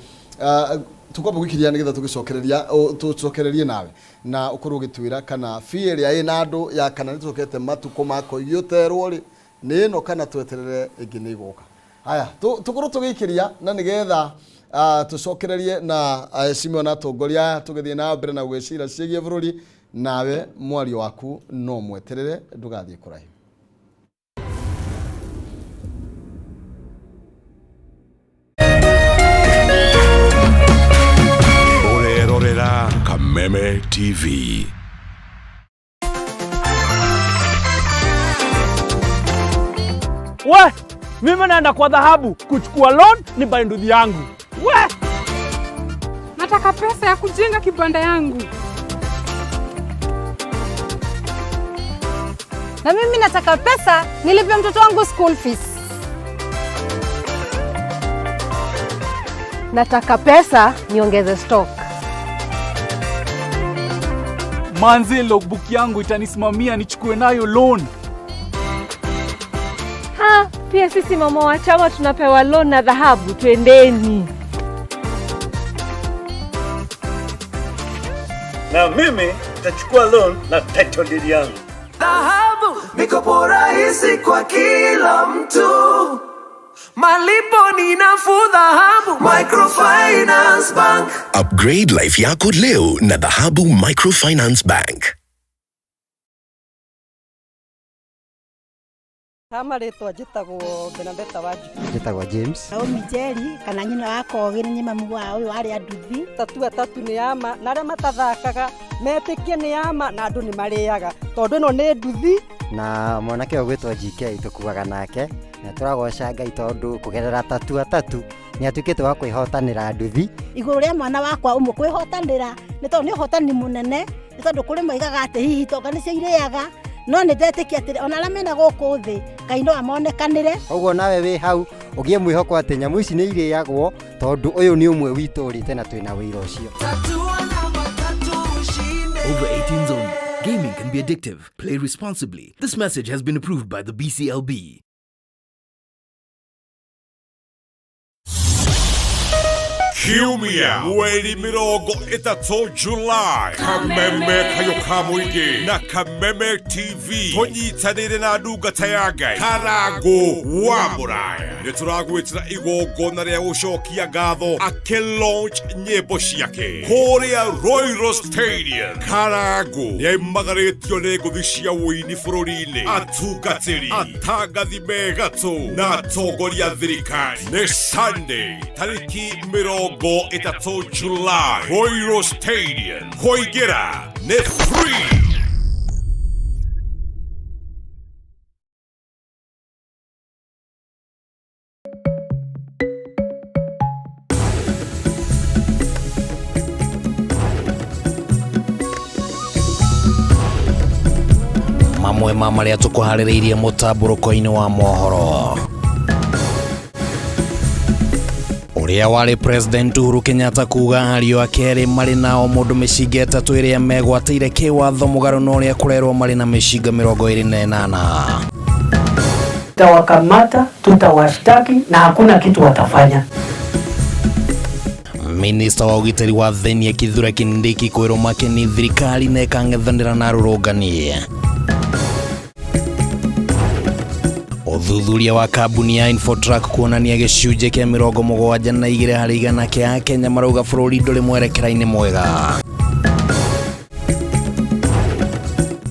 Tũkwamba gũikiria nĩgetha tũgĩcokereria tũcokererie nawe na ũkorwo ũgĩtwĩra kana bee ĩrĩa ĩna andũ ya kana nĩ tũcokete matukũ ma koigi ũterwo rĩ nĩ ĩno kana tweterere ĩngĩ nĩ ĩgoka. Haya, tũkorwo tũgĩikĩria na nĩgetha tũcokererie na aheshimiwa na atongoria aya tũgĩthiĩ na mbere na gwĩcira ciĩgiĩ bũrũri. Nawe mwario waku no mweterere, ndũgathiĩ kũraihu. Kameme TV. We, mimi naenda kwa dhahabu kuchukua loan ni buy nduthi yangu. We! Nataka pesa ya kujenga kibanda yangu. Na mimi nataka pesa nilipe mtoto wangu school fees. Nataka pesa niongeze stock. Manze, logbook yangu itanisimamia nichukue nayo loan. Ha, pia sisi mama wa chama tunapewa loan na dhahabu, twendeni. Na mimi nitachukua loan na title deed yangu. Dhahabu, mikopo rahisi kwa kila mtu, malipo ni nafuu. Dhahabu Microfinance Bank. Upgrade life yako leo na Dhahabu Microfinance Bank. Ha marĩtwa njĩtagwo Benadetta Wanjiku. Njĩtagwo James. Naomi Njeri kana nyina wa Kogi nĩ mamu wa ũyũ warĩ nduthi. Tatua tatu nĩ ama na arĩa matathakaga metĩkie nĩ ama na andũ nĩ marĩaga tondũ ĩno nĩ nduthi. Na mwanake ũyũ gwĩtwo GK tũkuaga nake na tũragoca Ngai tondũ kũgerera tatua tatu nĩ atuĩkĩte wa kwĩhotanĩra nduthi. Igũrũ rĩa mwana wakwa ũmwe kwĩhotanĩra nĩ tondũ nĩ ũhotani mũnene, nĩ tondũ kũrĩ moigaga atĩ hihi itonga nĩcio irĩaga, no nĩ ndetĩkia atĩrĩ ona arĩa mena gũkũ thĩ Ngai no amonekanĩre. Koguo nawe wĩ hau ũgĩe mwĩhoko atĩ nyamũ ici nĩ irĩagwo tondũ ũyũ nĩ ũmwe witũ ũrĩte na twĩna wĩira ũcio. Over 18s only. Gaming can be addictive. Play responsibly. This message has been approved by the BCLB. Kiumia mweri 30 July, Kameme kayo ka mũingĩ na Kameme TV tũnyitanĩire na ndungata ya Ngai Karango wa Mũraya nĩ tũragwĩtĩra igongona rĩa gũcokia ngatho akĩlaunch nyĩmbo ciake kũrĩa Royal Stadium. Karango nĩaimagarĩtio nĩ ngũthi cia ũini bũrũri-inĩ, atungatĩri, atangathi megatũ na atongoria a thirikari. Nĩ Sunday tarĩki 30 July, Royal Stadium. Kũingĩra nĩ free. Mamwe ma marĩa tũkũharĩrĩirie mũtambũrũko-inĩ wa mohoro: ũrĩa warĩ President Uhuru Kenyatta kuga ariũ ake erĩ marĩ nao mũndũ mĩcinga 3 ĩrĩa megwatĩire kĩwatho mũgarũ na ũrĩa kũrerwo marĩ na mĩcinga 28. Tutawakamata, tutawashtaki na hakuna kitu watafanya. Minista wa ũgitĩri wa thĩinĩ Kithure Kindiki kwĩrwo make nĩ thirikari na ĩkang'ethanĩra na arũrũngani. Ũthuthuria wa kambuni ya Infotrack kuonania gĩcunjĩ kĩa 72% kĩa Akenya marauga bũrũri ndũrĩ mwerekera-inĩ mwega.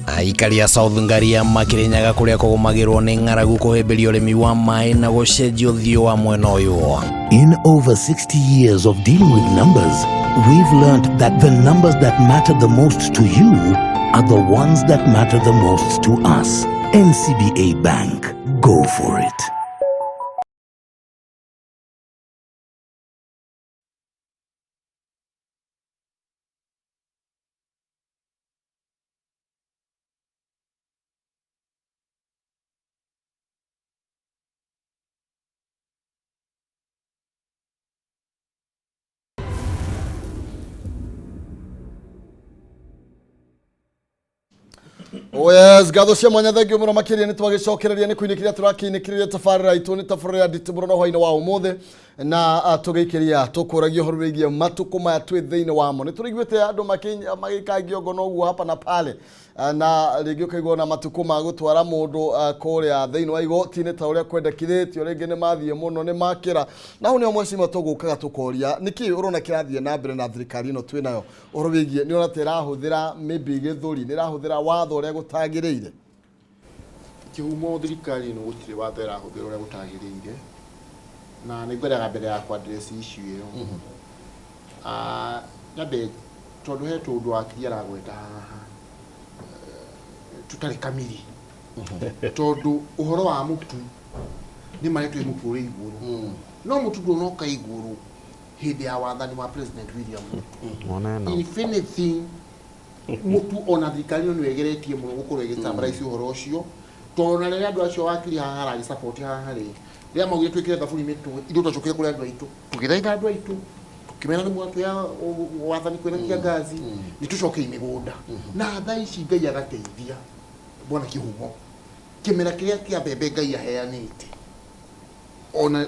Aikari a South Ngaria makĩrĩnyaga kũrĩa kũgũmagĩrwo nĩ ng'aragu kũhĩmbĩria ũrĩmi wa maĩ na gũcenjia ũthiũ wa mwena ũyũ. In over 60 years of dealing with numbers, we've learned that the numbers that matter the most to you are the ones that matter the most to us. NCBA Bank. Go for it. Oh yes, ngatho cia mwanya, thengiũ mũno makĩria. Nĩ twagĩcokereria nĩ kũinĩkĩria tũrakĩinĩkĩrĩria tabarĩra itũ, nĩ tabarĩra ya nditũ mũno hwainĩ wa ũmũthĩ na tũgĩikĩria tũkũragia ũhoro wĩgiĩ matukũ maya twĩ thĩinĩ wamo. Nĩ tũraiguĩte andũ magĩikangio ngono ũguo hapa na pale, na rĩngĩ ũkaigua na matukũ ma gũtwara mũndũ kũrĩa thĩinĩ wa igoti-inĩ ta ũrĩa kwendekithĩtio rĩngĩ nĩ mathiĩ mũno, nĩ makĩra. Na hau nĩho mwecima tũgũkaga tũkoria nĩkĩ ũrona kĩrathiĩ na mbere na thirikari ĩno twĩ nayo ũhoro wĩgiĩ nĩ ũrona ta ĩrahũthĩra maybe gĩthũri, nĩ ĩrahũthĩra watho ũrĩa gũtagĩrĩire. Kĩhumo thirikari ĩno gũtirĩ watho ĩrahũthĩra ũrĩa gũtagĩrĩire, na nĩ ngwendaga mbere ya ku address issue ĩyo, nyambe Tondũ he tũndũ wakiri aragweta haha tũtarĩ kamiri, tondũ ũhoro wa mũtu nĩ marĩa twĩ mũtu ũrĩ igũrũ, no mũtu ndũnoka igũrũ hĩndĩ ya wathani wa President William Ruto. Moneno. If anything, mũtu ona thirikari ĩno nĩyo ĩgeretie mũno gũkorwo ĩgĩstabilize ũhoro ũcio, tondũ na rĩrĩa andũ acio wakiri haha aragĩ support haha rĩ, rĩrĩa maugire twĩkĩre thaburi mĩtwe, ithuĩ twacokire kũrĩ andũ aitũ, tũgĩthaitha andũ aitũ, tũkĩmera nĩ mwatuya wathani kwĩna kiangazi, nĩ tũcokei mĩgũnda. Na thaa ici Ngai agateithia, bwana Kĩhumo, kĩmera kĩrĩa kĩa mbembe Ngai aheanĩte, ona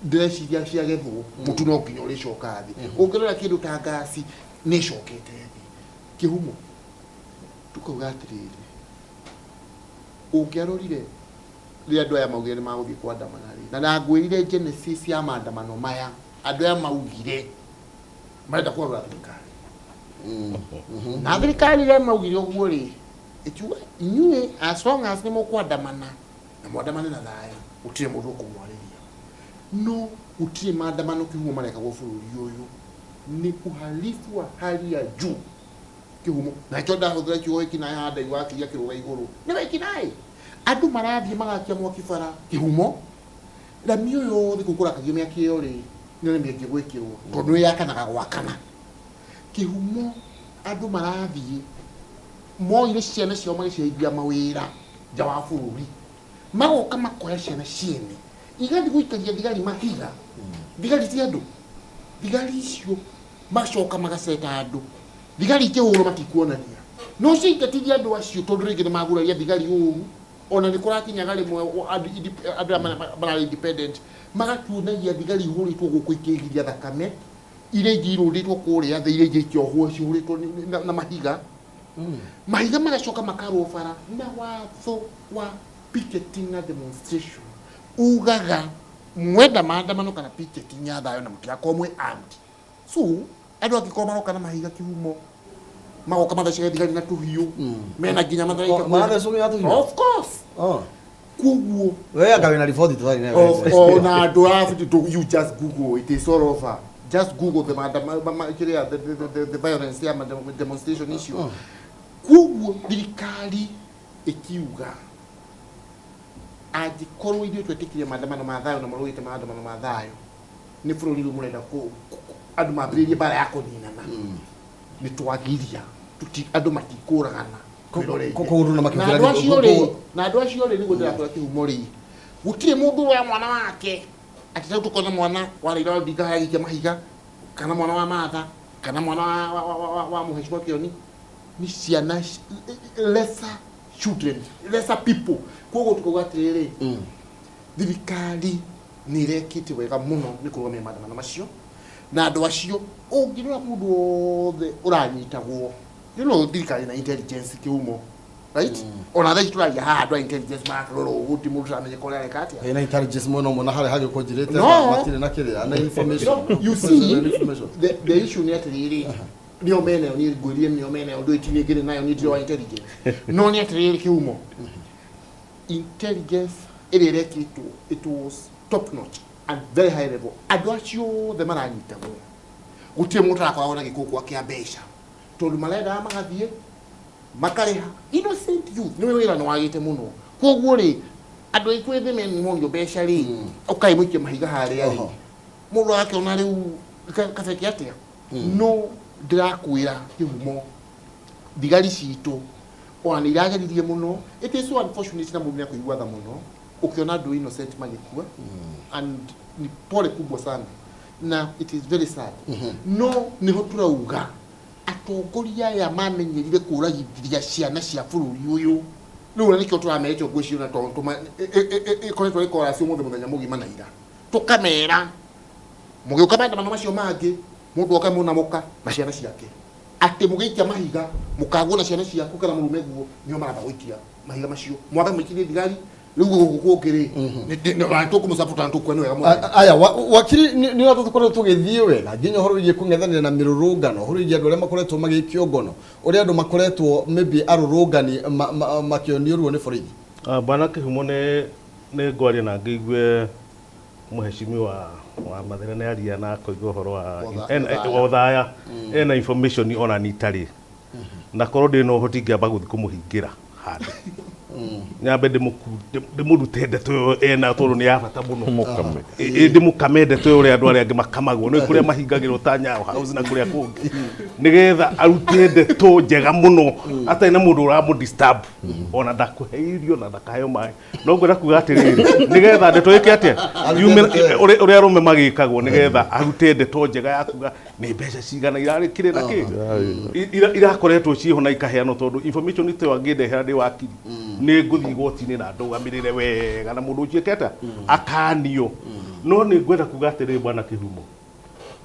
ndĩreciria ciagethwo, mũtu no nginya ũrĩcoka thĩ. Ũngĩrora kĩndũ ta ngasi nĩ ĩcokete thĩ. Kĩhumo, tukauga atĩrĩrĩ, ũngĩarorire rĩrĩa andũ aya maugire nĩ magũthiĩ kwandamana rĩ, na ndangwĩrire genesis ya maandamano maya, andũ aya maugire marenda kũgarũra thirikari, na thirikari rĩrĩa maugire ũguo rĩ, ĩkiuga inyuĩ as long as nĩ mũkwandamana na mwandamane na thayũ, gũtirĩ mũndũ ũkũmwarĩria. No gũtirĩ maandamano, Kĩhumo, marekagwo bũrũri ũyũ nĩ uhalifu wa hali ya juu, Kĩhumo. Na nĩkĩo ndahũthĩra kiugo wĩkinaĩ haha, ndaigua akiria kĩrũga igũrũ nĩ wĩkinaĩ. Andũ marathiĩ magakia mwaki bara, Kĩhumo. Rami ũyũ yothe kũu kũrakagio mĩaki ĩyo rĩ, nĩ mĩangĩ gwĩkĩrwo tondũ nĩ yakanaga gwakana, Kĩhumo. Andũ marathiĩ moire ciana ciao magĩciheithia mawĩra nja wa bũrũri, magoka makoya ciana ciene igathiĩ gũikaria thigari mahiga. Thigari ti andũ, thigari icio macoka magaceta andũ. Thigari ikĩhũrwo matikuonania no ciaingatithia andũ acio, tondũ rĩngĩ nĩ maguraria thigari ũru. Ona nĩ kũrakinyaga rĩmwe andũ aya mararĩ independent magatuonagia thigari ihũrĩtwo gũkũ ikĩgiria thakame, iria ingĩ irũndĩtwo kũrĩa thĩ, iria ingĩ ikĩohwo cihũrĩtwo na mahiga. Mahiga magacoka makarwo bara. Na watho wa picketing na demonstration ugaga mwenda maandamano kana picketing ya thayũ na mũtigakorwo mwĩ armed. So andũ angĩkorwo maroka na mahiga, Kĩhumo, magoka mathecage thigari na tũhiũ, mena nginya matharaita. Oh, marathecwo nginya tũhiũ? Of course. Oh. Koguo we anga wĩna riboti tũtarĩ nayo. Ona andũ a you just Google, it is all over. Just Google the kĩrĩa the violence ya demonstration icio. Koguo thirikari ĩkiuga angĩkorwo ithuĩ twetĩkirie maandamano ma thayũ na mũrũgĩte maandamano ma thayũ, nĩ bũrũri rĩu mũrenda andũ mambĩrĩrie mbara ya kũninana, nĩ twagiria andũ matikũragana, twĩroreire. Kũndũ na Na makĩhũthĩra andũ acio rĩ, na andũ acio rĩ, nĩguo ndĩrakwĩra, Kĩhumo rĩ, gũtirĩ mũndũ ũroya mwana wake atĩ tarĩu tũkona mwana wa Raila Odinga harĩa agĩikia mahiga, kana mwana wa Martha, kana mwana wa Mheshimiwa Kĩoni. Nĩ ciana lesser children, lesser people. Koguo tukauga atĩrĩrĩ, thirikari nĩ ĩrekĩte wega mũno nĩ kũrũgamia maandamano macio na andũ acio. Ũngĩrora mũndũ wothe ũranyitagwo, thirikari na intelligence, Kĩhumo, right? Ona thaa ici tũraria haha, andũ a intelligence marakĩrora ũguo, ti mũndũ ũramenyeka ũrĩa areka atĩa. Ĩna intelligence mwena ũmwe na harĩa hangĩ kũnjĩrĩte No. matirĩ na kĩrĩa na information. No, you see, Information. the issue nĩ atĩrĩrĩ, nĩo menayo, niĩ ngwĩrire nĩo menayo, ndũĩ ti niĩ ngĩrĩ nayo, niĩ ndirĩ wa intelligence. No nĩ atĩrĩrĩ, Kĩhumo, intelligence ĩrĩa ĩrekĩtwo, it was top notch and very high level. Andũ acio othe maranyitagwo, gũtirĩ mũndũ ũrakoragwo na gĩkũkwa kĩa mbeca, tondũ marendaga magathiĩ makarĩha innocent youth. Nĩ wĩra nĩ wagĩte mũno, koguo rĩ, andũ aitũ ethĩ menmonio mbeca rĩ, ũkai mũikie mahiga harĩa rĩ, mũndũ agakĩona rĩu kabeke atĩa. No ndĩrakwĩra, Kĩhumo, thigari citũ ona nĩ irageririe mũno. It is so unfortunate na mũndũ nĩ akũigua tha mũno ũkĩona andũ innocent magĩkua, and ni pole kubwa sana na it is very sad. No nĩho tũrauga atongoria aya mamenyerire kũragithia ciana cia bũrũri ũyũ rĩu, na nĩkĩo tũramerete ũguo cio, na tondũ ĩkoretwo ĩkoraci ũmũthĩ mũthenya mũgima na ira, tũkamera mũgĩũka maandamano macio mangĩ, mũndũ oke mũna mũka na ciana ciake, atĩ mũgĩikia mahiga mũkagwo na ciana ciaku kana mũrume guo, nĩo maramba gũikia mahiga macio, mwambe mũikirie thigari. Rĩu gũkũ kũngĩ rĩ, tũkũmũsupport na tũkuona nĩ wega mũno. Aya, wakiri, nĩ ũrĩa tũkoretwo tũgĩthiĩ wega nginya ũhoro wĩgiĩ kũng'ethanĩra na mĩrũrũngano, ũhoro wĩgiĩ andũ arĩa makoretwo magĩikio ngono, ũrĩa andũ makoretwo maybe arũrũngani makĩonio ruo nĩ borithi. Ah, bwana Kĩhumo, nĩ ngwaria na ngĩigue Mũheshimiwa wa Mathĩra nĩ aria na akoiga ũhoro wa Ũthaya. wa ũthaya ena information ona ni itarĩ na korwo ndĩ na ũhoti ingĩamba gũthiĩ kũmũhingĩra handũ nyambe ndĩmũrute ndeto ĩyo ena tondũ nĩ ya bata mũno. Mũkame. Ndĩmũkame ndeto ĩyo ũrĩa andũ arĩa angĩ makamagwo nĩ kũrĩa mahingagĩrwo ta Nyayo House na kũrĩa kũngĩ, nĩgetha arute ndeto njega mũno atarĩ na mũndũ ũramũ disturb, ona ndakũhe irio na ndakaheo maĩ. No ngwenda kuga atĩrĩrĩ, nĩgetha ndeto ĩke atĩa, yume ũrĩa arũme magĩkagwo, nĩgetha arute ndeto njega ya kuga nĩ mbeca cigana irarĩ kĩrĩ na kĩ irakoretwo ciĩho na ikaheanwo, tondũ information ta ĩyo angĩndehera ndĩ wakiri, nĩ ngũthiĩ igoti-inĩ na ndũgamĩrĩre wega na mũndũ ũcio eke atĩa, akanio. No nĩ ngwenda kuga atĩrĩrĩ, bwana Kĩhumo,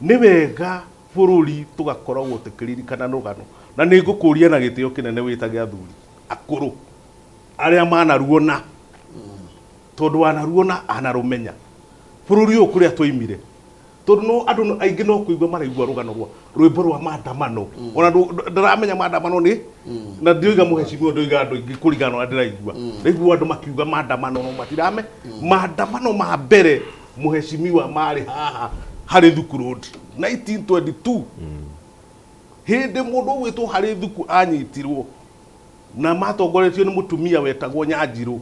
nĩ wega bũrũri tũgakoragwo tũkĩririkana rũgano, na nĩ ngũkũria na gĩtĩo kĩnene wĩtage athuri akũrũ arĩa manaruona, tondũ wanaruona anarũmenya bũrũri ũyũ kũrĩa twaimire, tondũ no andũ aingĩ no kũigua maraigua rũgano rwa rwĩmbo rwa maandamano, ona ndaramenya maandamano nĩ na ndioiga mũhecimiwa, ndioiga andũ aingĩ kũringana na ũrĩa ndĩraigua. Ndaigua andũ makiuga maandamano no matirame maandamano ma mbere mũhecimiwa marĩ haha harĩ Thuku Road 1922, hĩndĩ mũndũ ũgwĩtwo harĩ Thuku anyitirwo na matongoretio nĩ mũtumia wetagwo Nyanjirũ.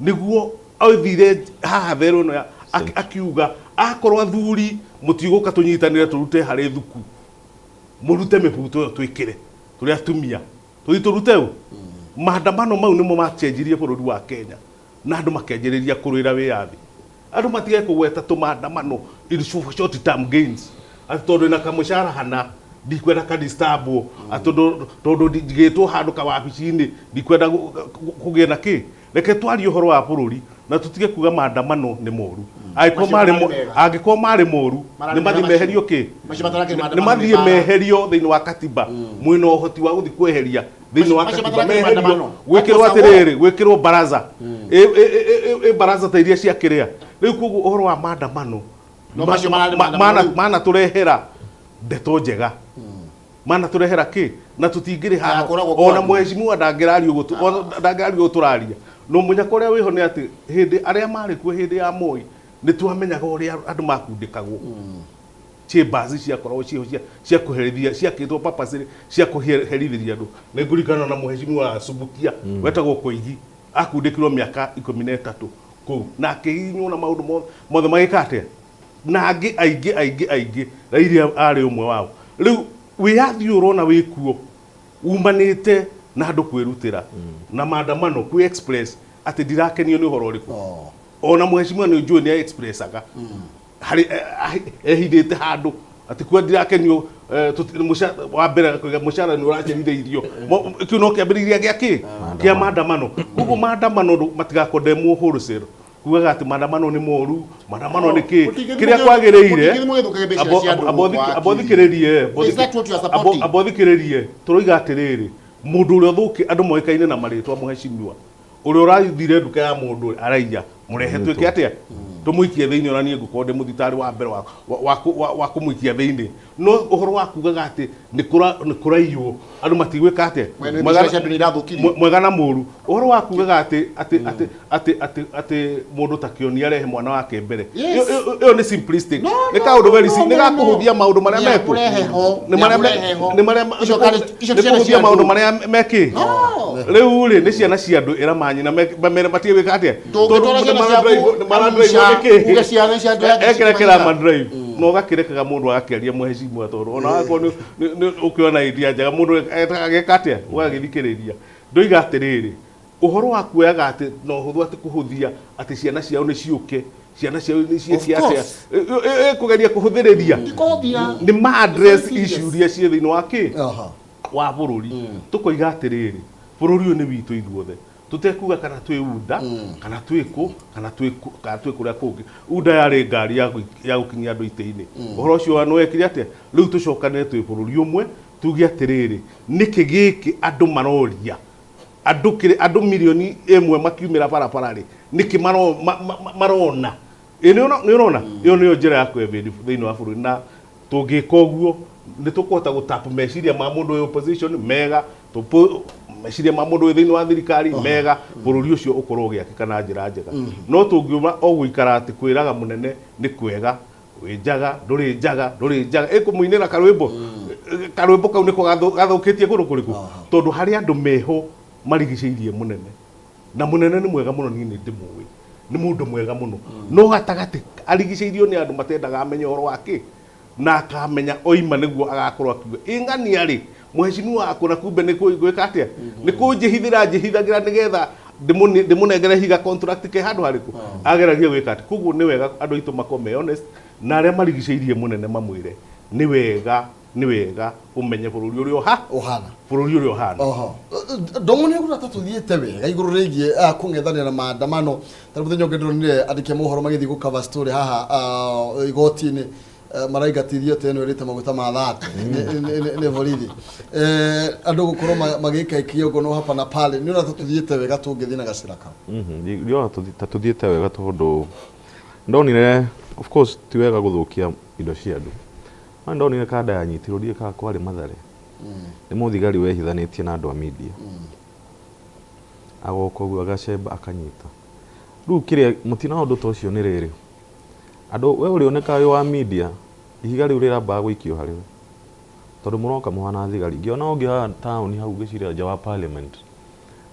Nĩguo athire haha therũ ĩno akiuga akorwo athuri mũtigũka tũnyitanĩre tũrute harĩ Thuku, mũrute mĩbuto ĩyo twĩkĩre tũrĩ atumia tũthiĩ tũrute ũ. Maandamano mau nĩmo macenjirie bũrũri wa Kenya na andũ makĩanjĩrĩria kũrũĩra wĩyathi. Andũ matige kũgweta tũmaandamano in short term gains, atĩ tondũ ĩna kamũcara hana ndikwenda ka disturb, atĩ tondũ njigĩtwo handũ kawabici-inĩ ndikwenda kũgĩe na kĩ. Reke twarie ũhoro wa bũrũri na tũtige kuga maandamano nĩ moru. Angĩkorwo Macio marĩ mararĩ mega. Angĩkorwo marĩ moru, Mararĩ nĩ mathiĩ mega macio. meherio kĩ. Macio matarakĩrĩ nĩ maandamano nĩ mathiĩ mbara. meherio thĩinĩ wa katiba. Mwĩna ũhoti wa gũthiĩ kweheria thĩinĩ wa Macio katiba matarakĩrĩ meherio. maandamano. Gwĩkĩrwo That was a war. atĩrĩrĩ, gwĩkĩrwo baraza ĩ baraza ta iria cia kĩrĩa rĩu. Koguo ũhoro wa maandamano No macio mararĩ maandamano rĩu. Manatũrehera ndeto njega, manatũrehera kĩ na tũtingĩrĩ haha. Yakoragwo Ona kwanyu. mũhecimiwa ndangĩraria ũguo ona ndangĩraria ũguo tũraria no mũnyaka ũrĩa wĩho nĩ atĩ hĩndĩ arĩa marĩ kuo hĩndĩ ya Moi nĩ twamenyaga ũrĩa andũ makundĩkagwo. Chambers ciakoragwo ciĩho cia kũherithia, ciakĩtwo purposely cia kũherithĩria andũ. Nĩ ngũririkana na mũhecimiwa wa Subukia wetagwo Koigi akundĩkirwo mĩaka 13 kũu na akĩhihinywo na maũndũ mothe magĩka atĩa, na angĩ aingĩ aingĩ aingĩ. Raila arĩ ũmwe wao. Rĩu wĩyathi ũyũ ũrona wĩkuo umanĩte na andũ kwĩrutĩra na maandamano kwĩ express atĩ ndirakenio nĩ ũhoro ũrĩkũ. Ona mũhecimiwa nĩ njũĩ nĩ expressaga harĩ ehithĩte handũ atĩ kuo ndirakenio, wa mbere akoiga mũcara nĩ ũracerire irio. Kĩu no kĩambĩrĩria gĩa kĩ kĩa maandamano. Koguo maandamano matigakondemwo wholesale kugaga atĩ maandamano nĩ moru, maandamano nĩ kĩ kĩrĩa kwagĩrĩire. Mũtingĩthiĩ mũgĩthũkagie mbeca cia andũ gũkũ Amba wakiri. ũthikĩrĩrie. Is that what you are supporting? Amba ũthikĩrĩrie. Tũroiga atĩrĩrĩ, mũndũ ũrĩa ũthũki andũ moĩkaine na marĩtwa, mũhecimiwa ũrĩa ũrathire nduka ya mũndũ araiya mũrehe twĩke atĩa, tũmũikie thĩinĩ. Ona niĩ ngũkorwo ndĩ mũthitarĩ wa mbere wa kũmũikia thĩinĩ. No ũhoro wa kugaga atĩ nĩ kũraiywo andũ matigwĩka atĩa. We nĩ mbeca cia andũ nĩ irathũkirio. Mwega na mũru, ũhoro wa kugaga atĩ mũndũ ta Kĩoni arehe mwana wake mbere. Ĩyo nĩ simplistic, nĩ kaũndũ very no, nĩ no, gakũhũthia maũndũ marĩa mekuo. Nĩamũrehe ho, Nĩ marĩa nĩamũrehe ho. Nĩ marĩa Icio icio nĩ ti ciana kũhũthia cia maũndũ andũ. marĩa mekĩ rĩu rĩ nĩ ciana cia andũ ĩra manyina mamere matige gwĩka atĩa. Ndũngĩtwara ciana ciaku Nĩ maradrive Arusha, nĩkĩ uge ciana cia andũ yake ekĩra cikĩmanyita. kĩrama drive na ũgakĩrekaga mũndũ agakĩaria mũhecimiwa, tondũ ona wakorwo nĩ ũkĩona idea njega mũndũ ageka atĩa ũgagĩthikĩrĩria. Ndoiga atĩrĩrĩ, ũhoro wa kuoyaga atĩ na ũhũthũ atĩ kũhũthia atĩ ciana ciao nĩ ciũke, ciana ciao nĩ ciĩke Of atĩa, course. Kũgeria kũhũthĩrĩria Ndikũhũthia. nĩ ma address Very serious. issue iria ciĩ thĩinĩ wa kĩ wa bũrũri. Tũkoiga atĩrĩrĩ, bũrũri ũyũ nĩ witũ ithuothe, tũtekuga kana twĩ UDA kana twĩ kũ kana twĩ kũrĩa kũngĩ. UDA yarĩ ngari ya gũkinyia andũ itĩ-inĩ. Ũhoro ũcio nĩ wekire atĩa? Rĩu tũcokanĩre twĩ bũrũri ũmwe tuge atĩrĩrĩ, nĩkĩ gĩkĩ andũ maroria, andũ kĩrĩ andũ 1 million makiumĩra barabara rĩ, nĩkĩ marona? Ĩ nĩ ũrona ĩyo nĩyo njĩra ya kwevade thĩinĩ wa bũrũri, na tũngĩka ũguo nĩ tũkũhota gũtap meciria ma mũndũ wĩ opposition mega. Meciria ma mũndũ wĩ thĩinĩ wa thirikari mega, bũrũri ũcio ũkorwo ũgĩakĩka na njĩra njega. No tũngiuma o gũikara atĩ kwĩraga mũnene nĩ kwega, wĩ njaga, ndũrĩ njaga, ndũrĩ njaga, ĩkũmũinĩra karwĩmbo, karwĩmbo kau nĩko gathũkĩtie kũndũ kũrĩkũ? Tondũ harĩ andũ meho marigicĩirie mũnene, na mũnene nĩ mwega mũno, niĩ nĩ ndĩmũĩ, nĩ mũndũ mwega mũno, no gatagatĩ arigicĩirio nĩ andũ matendaga amenye ũhoro wa kĩ, na akamenya oima nĩguo agakorwo akiuga ĩng'ania rĩ, mũhecimiwa wakwa, na kumbe nĩ gwĩka atĩa, nĩ kũnjĩhithĩra njĩhithagĩra nĩgetha ndĩmũnengere higa contract ke handũ harĩkũ ageragia gwĩka atĩ. Koguo nĩ wega andũ aitũ makorwo me honest na arĩa marigicĩirie mũnene, mamwĩre nĩ wega, nĩ wega ũmenye bũrũri ũrĩa ũha ũhana, bũrũri ũrĩa ũhana. Oho ndongo nĩ ũgũra ta tũthiĩte wega igũrũ rĩgiĩ kũng'ethanĩra na maandamano. Ta mũthenya ũngĩ ndĩronire andĩki a mohoro magĩthiĩ gũcover story haha igoti-inĩ, maraingatithio ta ĩno ĩrĩte maguta ma thate nĩ borithi. Andũ gũkorwo magĩka kĩongono hapa na pale, nĩ ũrona ta tũthiĩte wega tũngĩthiĩ na gacĩra kau? Ndĩrona ta tũthiĩte wega, tondũ ndonire, of course ti wega gũthũkia indo cia andũ, no ndonire kanda yanyitirwo, ndiũĩ kana kwarĩ Mathare, nĩ mũthigari wehithanĩtie na andũ a media, agoka ũguo agacemba akanyita. Rĩu kĩrĩa mũtina wa ũndũ ta ũcio nĩ rĩrĩ, andũ we ũrĩoneka wĩ wa media, ihiga rĩu rĩrambaga gũikio harĩ we, tondũ mũroka mũhana thigari. Ngĩona ũngĩ haha taũni hau, ngĩciria nja wa parliament,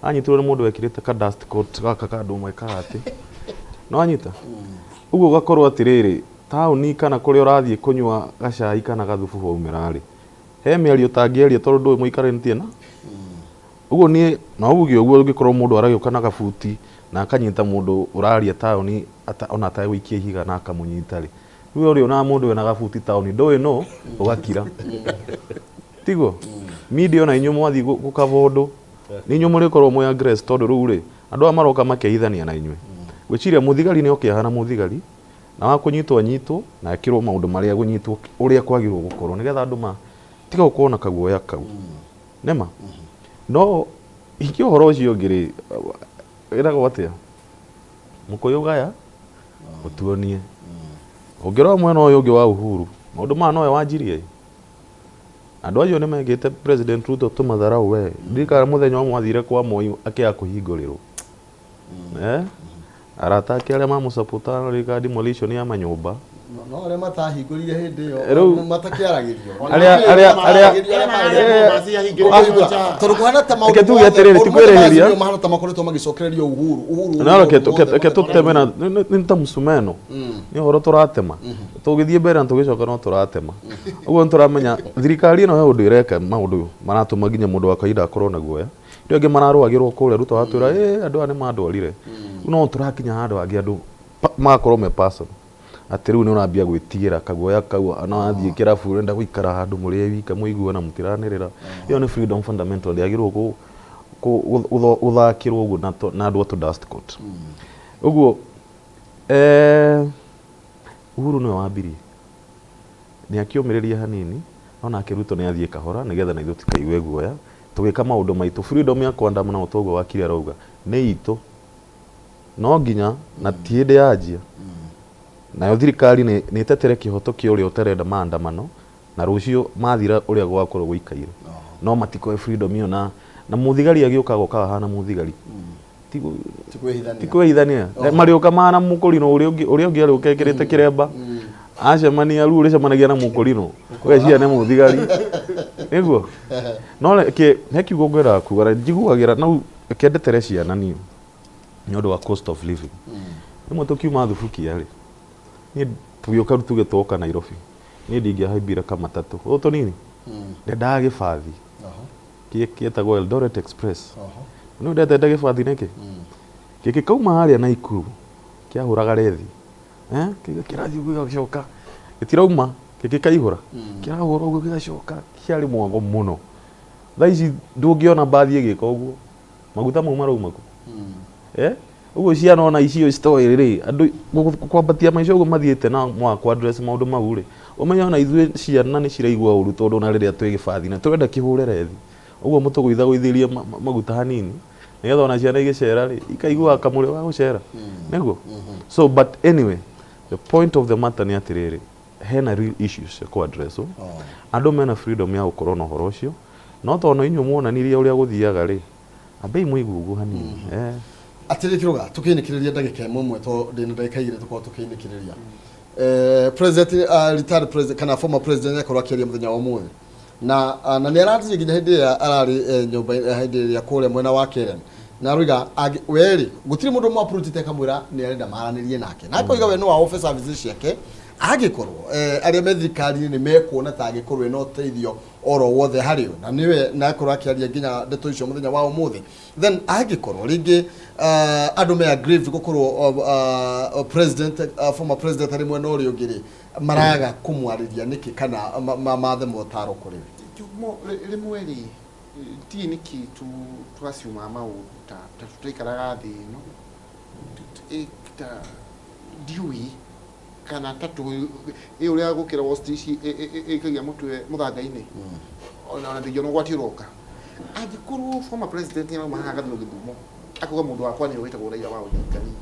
anyitirwo nĩ mũndũ wekĩrĩte ka dust coat gaka ka andũ mekaga atĩ no anyita ũguo. Ũgakorwo atĩrĩrĩ, taũni kana kũrĩa ũrathiĩ kũnyua gacai kana gathubu waumĩra rĩ, he mĩario ũtangĩaria tondũ ndũĩ mũikarĩtie na ũguo. Niĩ no uge ũguo, ũngĩkorwo mũndũ aragĩũka na gabuti na akanyita mũndũ ũraria taũni ona ategũikia ihiga na akamũnyita rĩ, rĩu ũrĩonaga mũndũ wĩna gabuti taũni ndũĩ no ũgakira, tiguo? Media ona inyuĩ mwathiĩ gũkaba ũndũ, nĩ inyuĩ mũrĩkorwo mwĩ aggress, tondũ rĩu rĩ, andũ aya maroka makeithania na inyuĩ. Gwĩciria mũthigari nĩ oke ahana mũthigari, na wa kũnyitwo anyitwo na ekĩrwo maũndũ marĩa gũnyitwo ũrĩa kwagĩrĩirwo gũkorwo, nĩgetha andũ ma tiga gũkorwo na kaguoya kau nĩma. No ingĩ ũhoro ũcio ũngĩ rĩ, ĩragwo atĩa, mũkũyũ gaya ũtuonie. Ũngĩrora mwena ũyũ ũngĩ wa Uhuru, maũndũ maya nowe wanjirie. Andũ acio nĩ mekĩte President Ruto tũmatharau. We ndirikana mũthenya ũmwe athire kwa Moi akĩaga kũhingũrĩrwo. Eh? Arata ake arĩa mamũsupportaga ririkana demolition ya manyũmba. No arĩa matahingũrire hĩndĩ ĩyo Rĩu matakĩaragĩrio. Arĩa Tondũ kũhana ta maũndũ Reke tuge atĩrĩrĩ, ti maũndũ mothe kwĩrĩhĩria. macio mahana ta makoretwo magĩcokererio Uhuru, Uhuru, No reke Uhuru, reke tũteme na nĩ ta mũcumeno, nĩ ũhoro tũratema tũgĩthiĩ mbere na tũgĩcoka, no tũratema ũguo. Nĩ tũramenya thirikari ĩno he ũndũ ĩreka, maũndũ maratũma nginya mũndũ wa kawaida akorwo na guoya. Rĩu angĩ mararũagĩrwo kũrĩa, Ruto atwĩra ĩ andũ aya nĩ mandwarire. Rĩu no tũrakinya handũ hangĩ andũ magakorwo me personal, atĩ rĩu nĩ ũrambia gwĩtigĩra kaguoya kau, no wathiĩ kĩrabu ũrenda gũikara handũ mũrĩ wika mũiguana mũtiranĩrĩra. Ĩyo nĩ freedom fundamental, ndĩagĩrĩirwo gũthakĩrwo ũguo na andũ a tũ dust coat ũguo. Uhuru nĩwe wambirie, nĩ akĩũmĩrĩria hanini, no nake Ruto nĩ athiĩ kahora, nĩgetha na ithuĩ tũkaigue guoya tũgĩka maũndũ maitũ. Freedom ya kuandamana, o toguo wakiri arauga, nĩ itũ, no nginya na ti hĩndĩ yanjia. Nayo thirikari nĩ ĩtetere kĩhoto kĩa ũrĩa ũtarenda maandamano, na rũciũ mathira ũrĩa gwakorwo gũikaire, no matikoe freedom ĩyo na mũthigari agĩũka agoka ahana mũthigari, Ti kwĩhithania. Ti kwĩhithania. Marĩũka mahana mũkũrinũ, ũrĩa ũngĩ arĩũka ekĩrĩte kĩremba, acemania rĩu ũrĩcemanagia na mũkũrinũ ũgeciria nĩ mũthigari, nĩguo. No reke he kiugo ngwendaga kuga na njiguagĩra no reke ndetere ciana niĩ nĩ ũndũ wa cost of living. Rĩmwe tũkiuma thubukia rĩ, niĩ tũgĩũka rĩu tuge twoka Nairobi, niĩ ndingĩahaimbire kamatatũ ũũ tũnini, ndendaga gĩbathi kĩetagwo Eldoret Express. Nĩ ndetete gĩbathi nĩkĩ gĩkĩ kauma harĩa Naikuru kĩahũraga rethi, eh, kĩrathiĩ ũguo gĩgacoka, gĩtirauma gĩkĩ kaihũra, kĩrahũra ũguo gĩgacoka, kĩarĩ mwago mũno. Thaa ici ndũngĩona mbathi ĩgĩka ũguo, maguta mau marauma kũ? Eh, ũguo ciana ona icio citoĩ rĩ, andũ kwambatia maica ũguo mathiĩte na mwaka kwa address maũndũ mau rĩ, ũmenye ona ithuĩ ciana nĩ ciraigua ũru, tondũ ona rĩrĩa twĩ gĩbathi na tũrenda kĩhũre rethi ũguo, mũtũgũithagũithĩrie maguta hanini, nĩgetha ona ciana igĩcera rĩ, ikaiguaga kamũrĩo ga gũcera nĩguo. So but anyway, the point of the matter nĩ atĩrĩrĩ, hena real issues cia kũ address. Andũ mena freedom ya gũkorwo na ũhoro ũcio. No tondũ inyuĩ muonanirie ũrĩa gũthiaga rĩ, ambei mũigue ũguo hanini. Eh. Atĩrĩ kĩrũga, tũkĩinĩkĩrĩria ndagĩka ĩmwe ĩmwe to ndĩna ndagĩka igĩrĩ tũkorwo tũkĩinĩkĩrĩria. Eh, president retired president kana former president akorwo akĩaria mũthenya wa ũmũthĩ na na nĩ aratirie nginya hĩndĩ ĩrĩa ararĩ nyũmba hĩndĩ ĩrĩa kũrĩa mwena wa Karen na aroiga we rĩ gũtirĩ mũndũ mũapproachĩte akamwĩra nĩ arenda maranĩrie nake na akoiga we no a offer services ciake angĩkorwo arĩa me thirikari-inĩ nĩ mekuona ta angĩkorwo ena ũteithio oro wothe harĩ o na nĩwe na akorwo akĩaria nginya ndeto icio mũthenya wa ũmũthĩ. Then angĩkorwo rĩngĩ andũ me aggrieved gũkorwo president former president arĩ mwena ũrĩa ũngĩ rĩ, maraga kũmwarĩria nĩkĩ kana mathe motaro kũrĩ we? Rĩmwe rĩ ndiĩ nĩkĩ tũgaciumaga maũndũ ta tũtaikaraga thĩ ĩno ta ndiũĩ kana ta tũ ĩ ũrĩa gũkĩra ostrich ĩikagia mũtwe mũthanga-inĩ ona ndĩngĩona ũgwati ũroka. Angĩkorwo former president nĩ arauma haha agathiĩ Gĩthumo akauga mũndũ wakwa nĩwe wĩtagwo Raila wa Odinga rĩ,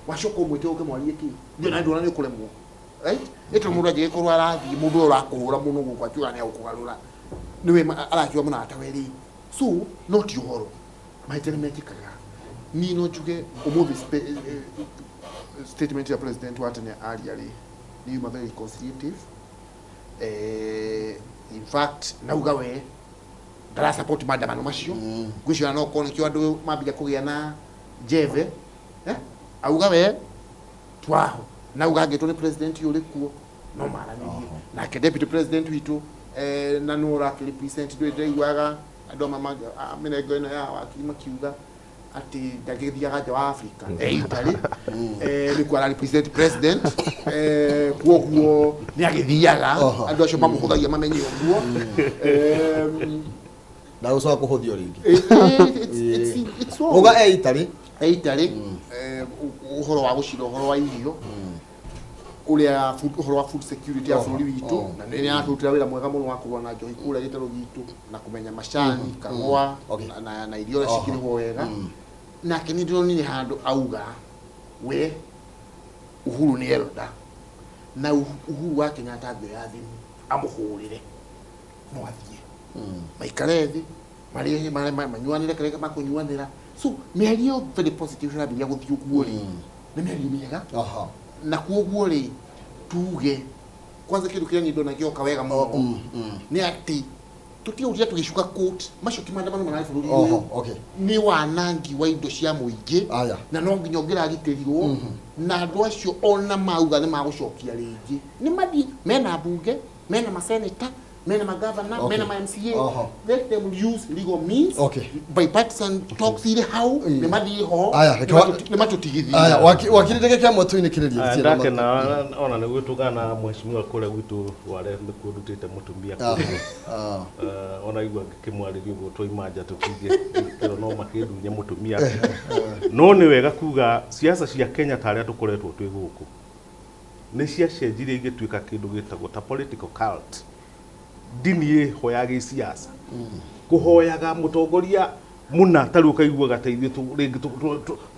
wacoka ũmwĩte ũke mwarie kĩ? Ndiũĩ na ndũona nĩ ũkũremwo, right? Ĩ tondũ mũndũ angĩgĩkorwo arathiĩ mũndũ ũyũ ũrakũhũra mũno gũkũ akiuga nĩ egũkũgarũra nĩwe arakiuga mũratawe rĩ, so no ti ũhoro mahĩtia nĩ mekĩkaga. Niĩ no njuge ũmũthĩ statement ya president wa tene aria rĩ nĩ yuma very conciliative. In fact nauga we ndara support maandamano macio, ngwĩciria no korwo nĩkĩo andũ mambia kũgĩa na njeve, auga we twaho nauga angĩtwo nĩ president ũyũ ũrĩ kuo no maranĩrie nake deputy president witũ, na nũ ũrakĩ represent. Ndũĩ ndĩraiguaga andũ amwe a mĩrengo ĩno ya wakiri makiuga atĩ ndangĩthiaga nja wa Africa, e Italy, nĩkuo ara represent president, kuoguo nĩ agĩthiaga. Andũ acio mamũhũthagia mamenye ũguo. Ndagũcoka kũhũthio rĩngĩ. It's wrong. Uga e Italy. E Italy, ũhoro wa gũcira ũhoro wa irio ũrĩa ũhoro wa food security ya bũrũri witũ, na nĩ aratũrutĩra wĩra mwega mũno wa kũrũa na njohi kũrĩa gĩtarũ gitũ na kũmenya macani, kahũa na irio ũrĩa cikĩrĩhwo wega. Nake nĩ ndĩronire handũ auga we Uhuru nĩ elder na Uhuru wa Kenyatta angĩoya thimũ amũhũrĩre no athiĩ maikare thĩ marĩe manyuanĩre kĩrĩa makũnyuanĩra. So mĩario very positive ĩrambĩrĩria gũthiĩ ũguo rĩ, nĩ mĩario mĩega. Na kuoguo rĩ, tuge kwanza kĩndũ kĩrĩa niĩ ndona gĩoka wega mũno nĩ atĩ tũtigũtinda tũgĩcuka coat macio ti maandamano mararĩ bũrũri ũyũ, nĩ wanangi wa indo cia mũingĩ na no nginya ũngĩragitĩrirwo na andũ acio ona mauga nĩ magũcokia rĩngĩ nĩ mathiĩ mena mbunge, mena maseneta, mena magavana, mena ma MCA. Let them use legal means. Bipartisan talks irĩ hau, nĩ mathiĩ ho. Aya, nĩ matũtigithie. Aya, wakiri ndagĩka ĩmwe tũinĩkĩrĩrie. Aya, ndakena ona nĩ gwĩtũngana na mheshimiwa kũrĩa gwitũ Rware nĩkuo ndutĩte mũtumia kũrĩa. Ona igua ngĩkĩmwarĩria ũguo twaima nja tũtingĩ no makĩndunye mũtumia. No nĩ wega kuga siasa cia Kenya ta arĩa tũkoretwo twĩ gũkũ nĩ ciacenjirie igĩtuĩka kĩndũ gĩtagwo ta political cult, ndini ĩho ya gĩsiasa kũhoyaga mũtongoria mũna. Ta rĩu ũkaiguaga ta ithuĩ rĩngĩ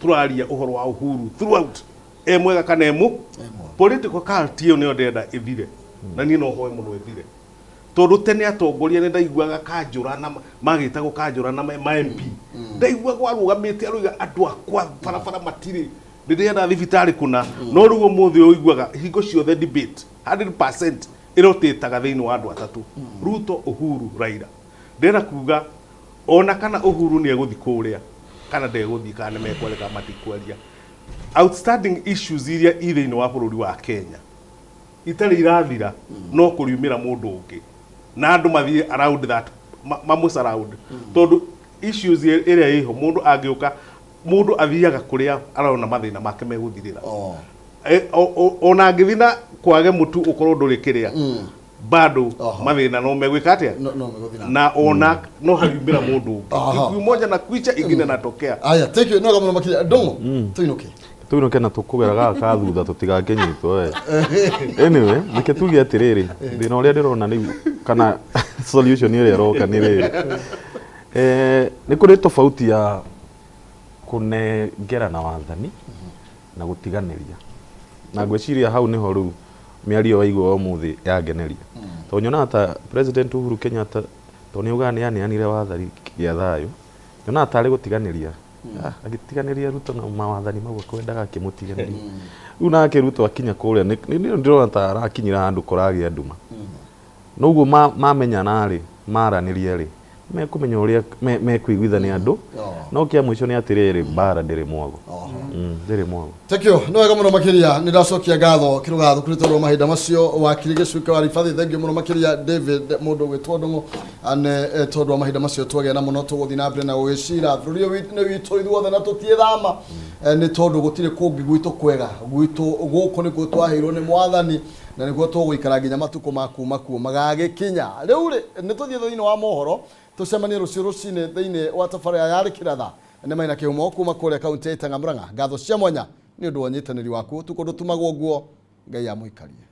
tũraria ũhoro wa Uhuru throughout, e mwega kana e political cult ĩyo nĩyo ndĩrenda ĩthire, na niĩ no hoe mũno ĩthire, tondũ tene atongoria nĩ ndaiguaga kanjũra na magĩtagwo kanjũra na ma MP, ndaiguaga arũgamĩte aroiga andũ akwa barabara matirĩ, ndĩrenda thibitarĩ kũna. No rĩu ũmũthĩ ũiguaga hingo ciothe debate 100% ĩrotĩtaga thĩinĩ wa andũ atatũ, Ruto, Uhuru, Raila. Ndĩrenda kuga ona kana Uhuru nĩ egũthiĩ kũrĩa kana ndegũthiĩ, kana nĩ mekwaria kana matikwaria, outstanding issues iria i thĩinĩ wa bũrũri wa Kenya itarĩ irathira, no kũriumĩra mũndũ ũngĩ na andũ mathiĩ around that mamũ surround, tondũ issues ĩrĩa ĩho mũndũ angĩũka, mũndũ athiaga kũrĩa arona mathĩna make megũthirĩra. Ona angĩthiĩ na kwage mũtu ũkorwo ndũrĩ kĩrĩa, bado mathĩna no megwĩka atĩa? No megũthiĩ na Na ona no hariumĩra mũndũ ũngĩ, Kikuyu moja na kwicha ingine natokea. Aya, thank you, no mũno makĩria. Ndũng'ũ, tũinũke. Tuinũke na tũkũgera gaka ka thutha tũtigakĩnyitwo we. Anyway, reke tuge atĩrĩrĩ, thĩna ũrĩa ndĩrona rĩu kana solution ĩrĩa ĩroka nĩ rĩrĩ, nĩ kũrĩ tofauti ya kũnengerana wathani na gũtiganĩria, na ngwĩciria hau nĩho rĩu mĩario waigua ũmũthĩ yangeneria, tondũ nyonaga ta President Uhuru Kenyatta Tondũ nĩ augaga nĩ aneanire wathani gĩa thayũ. Nyonaga tarĩ gũtiganĩria. Ah, agĩtiganĩria Ruto na mawathani mau akwendaga akĩmũtiganĩria. Rĩu nake Ruto akinya kũrĩa nĩ ndĩrona ta arakinyĩra handũ kũragĩa nduma. Noguo mamenyana rĩ, maranĩria rĩ, mekũmenya ũrĩa mekũiguithania andũ. No kĩa mũico nĩ atĩrĩrĩ, mbara ndĩrĩ mwago. Ndĩrĩ mwago. Thank you. Nĩ wega mũno makĩria nĩ ndacokia ngatho kĩrũgatho kũrĩ tondũ wa mahinda macio wakiri gĩcuke wa ribathi thank you mũno makĩria David mũndũ ũgwĩtwo Ndung'u ane tondũ wa mahinda macio twagĩa na mũno tũgũthiĩ na mbere na gũgĩcira bũrũri ũyũ nĩ witũ ithuothe na tũtiĩthama nĩ tondũ gũtirĩ kũngĩ gwitũ kwega gwitũ gũkũ nĩkuo twaheirwo nĩ mwathani na nĩkuo tũgũikara nginya matukũ ma kuma kuo magagĩkinya. Rĩu rĩ nĩ tũthiĩ thĩinĩ wa mohoro tũcemanie rũciũ rũcinĩ thĩinĩ wa tabarĩra ya Rĩkĩratha nĩ Maina Kĩhumo kuma kũrĩa kaunti ya Itaga Murang'a. Ngatho cia mwanya nĩ ũndũ wa ũnyitanĩri waku. Ũtukũ ndũtumagwo nguo. Ngai amũikarie.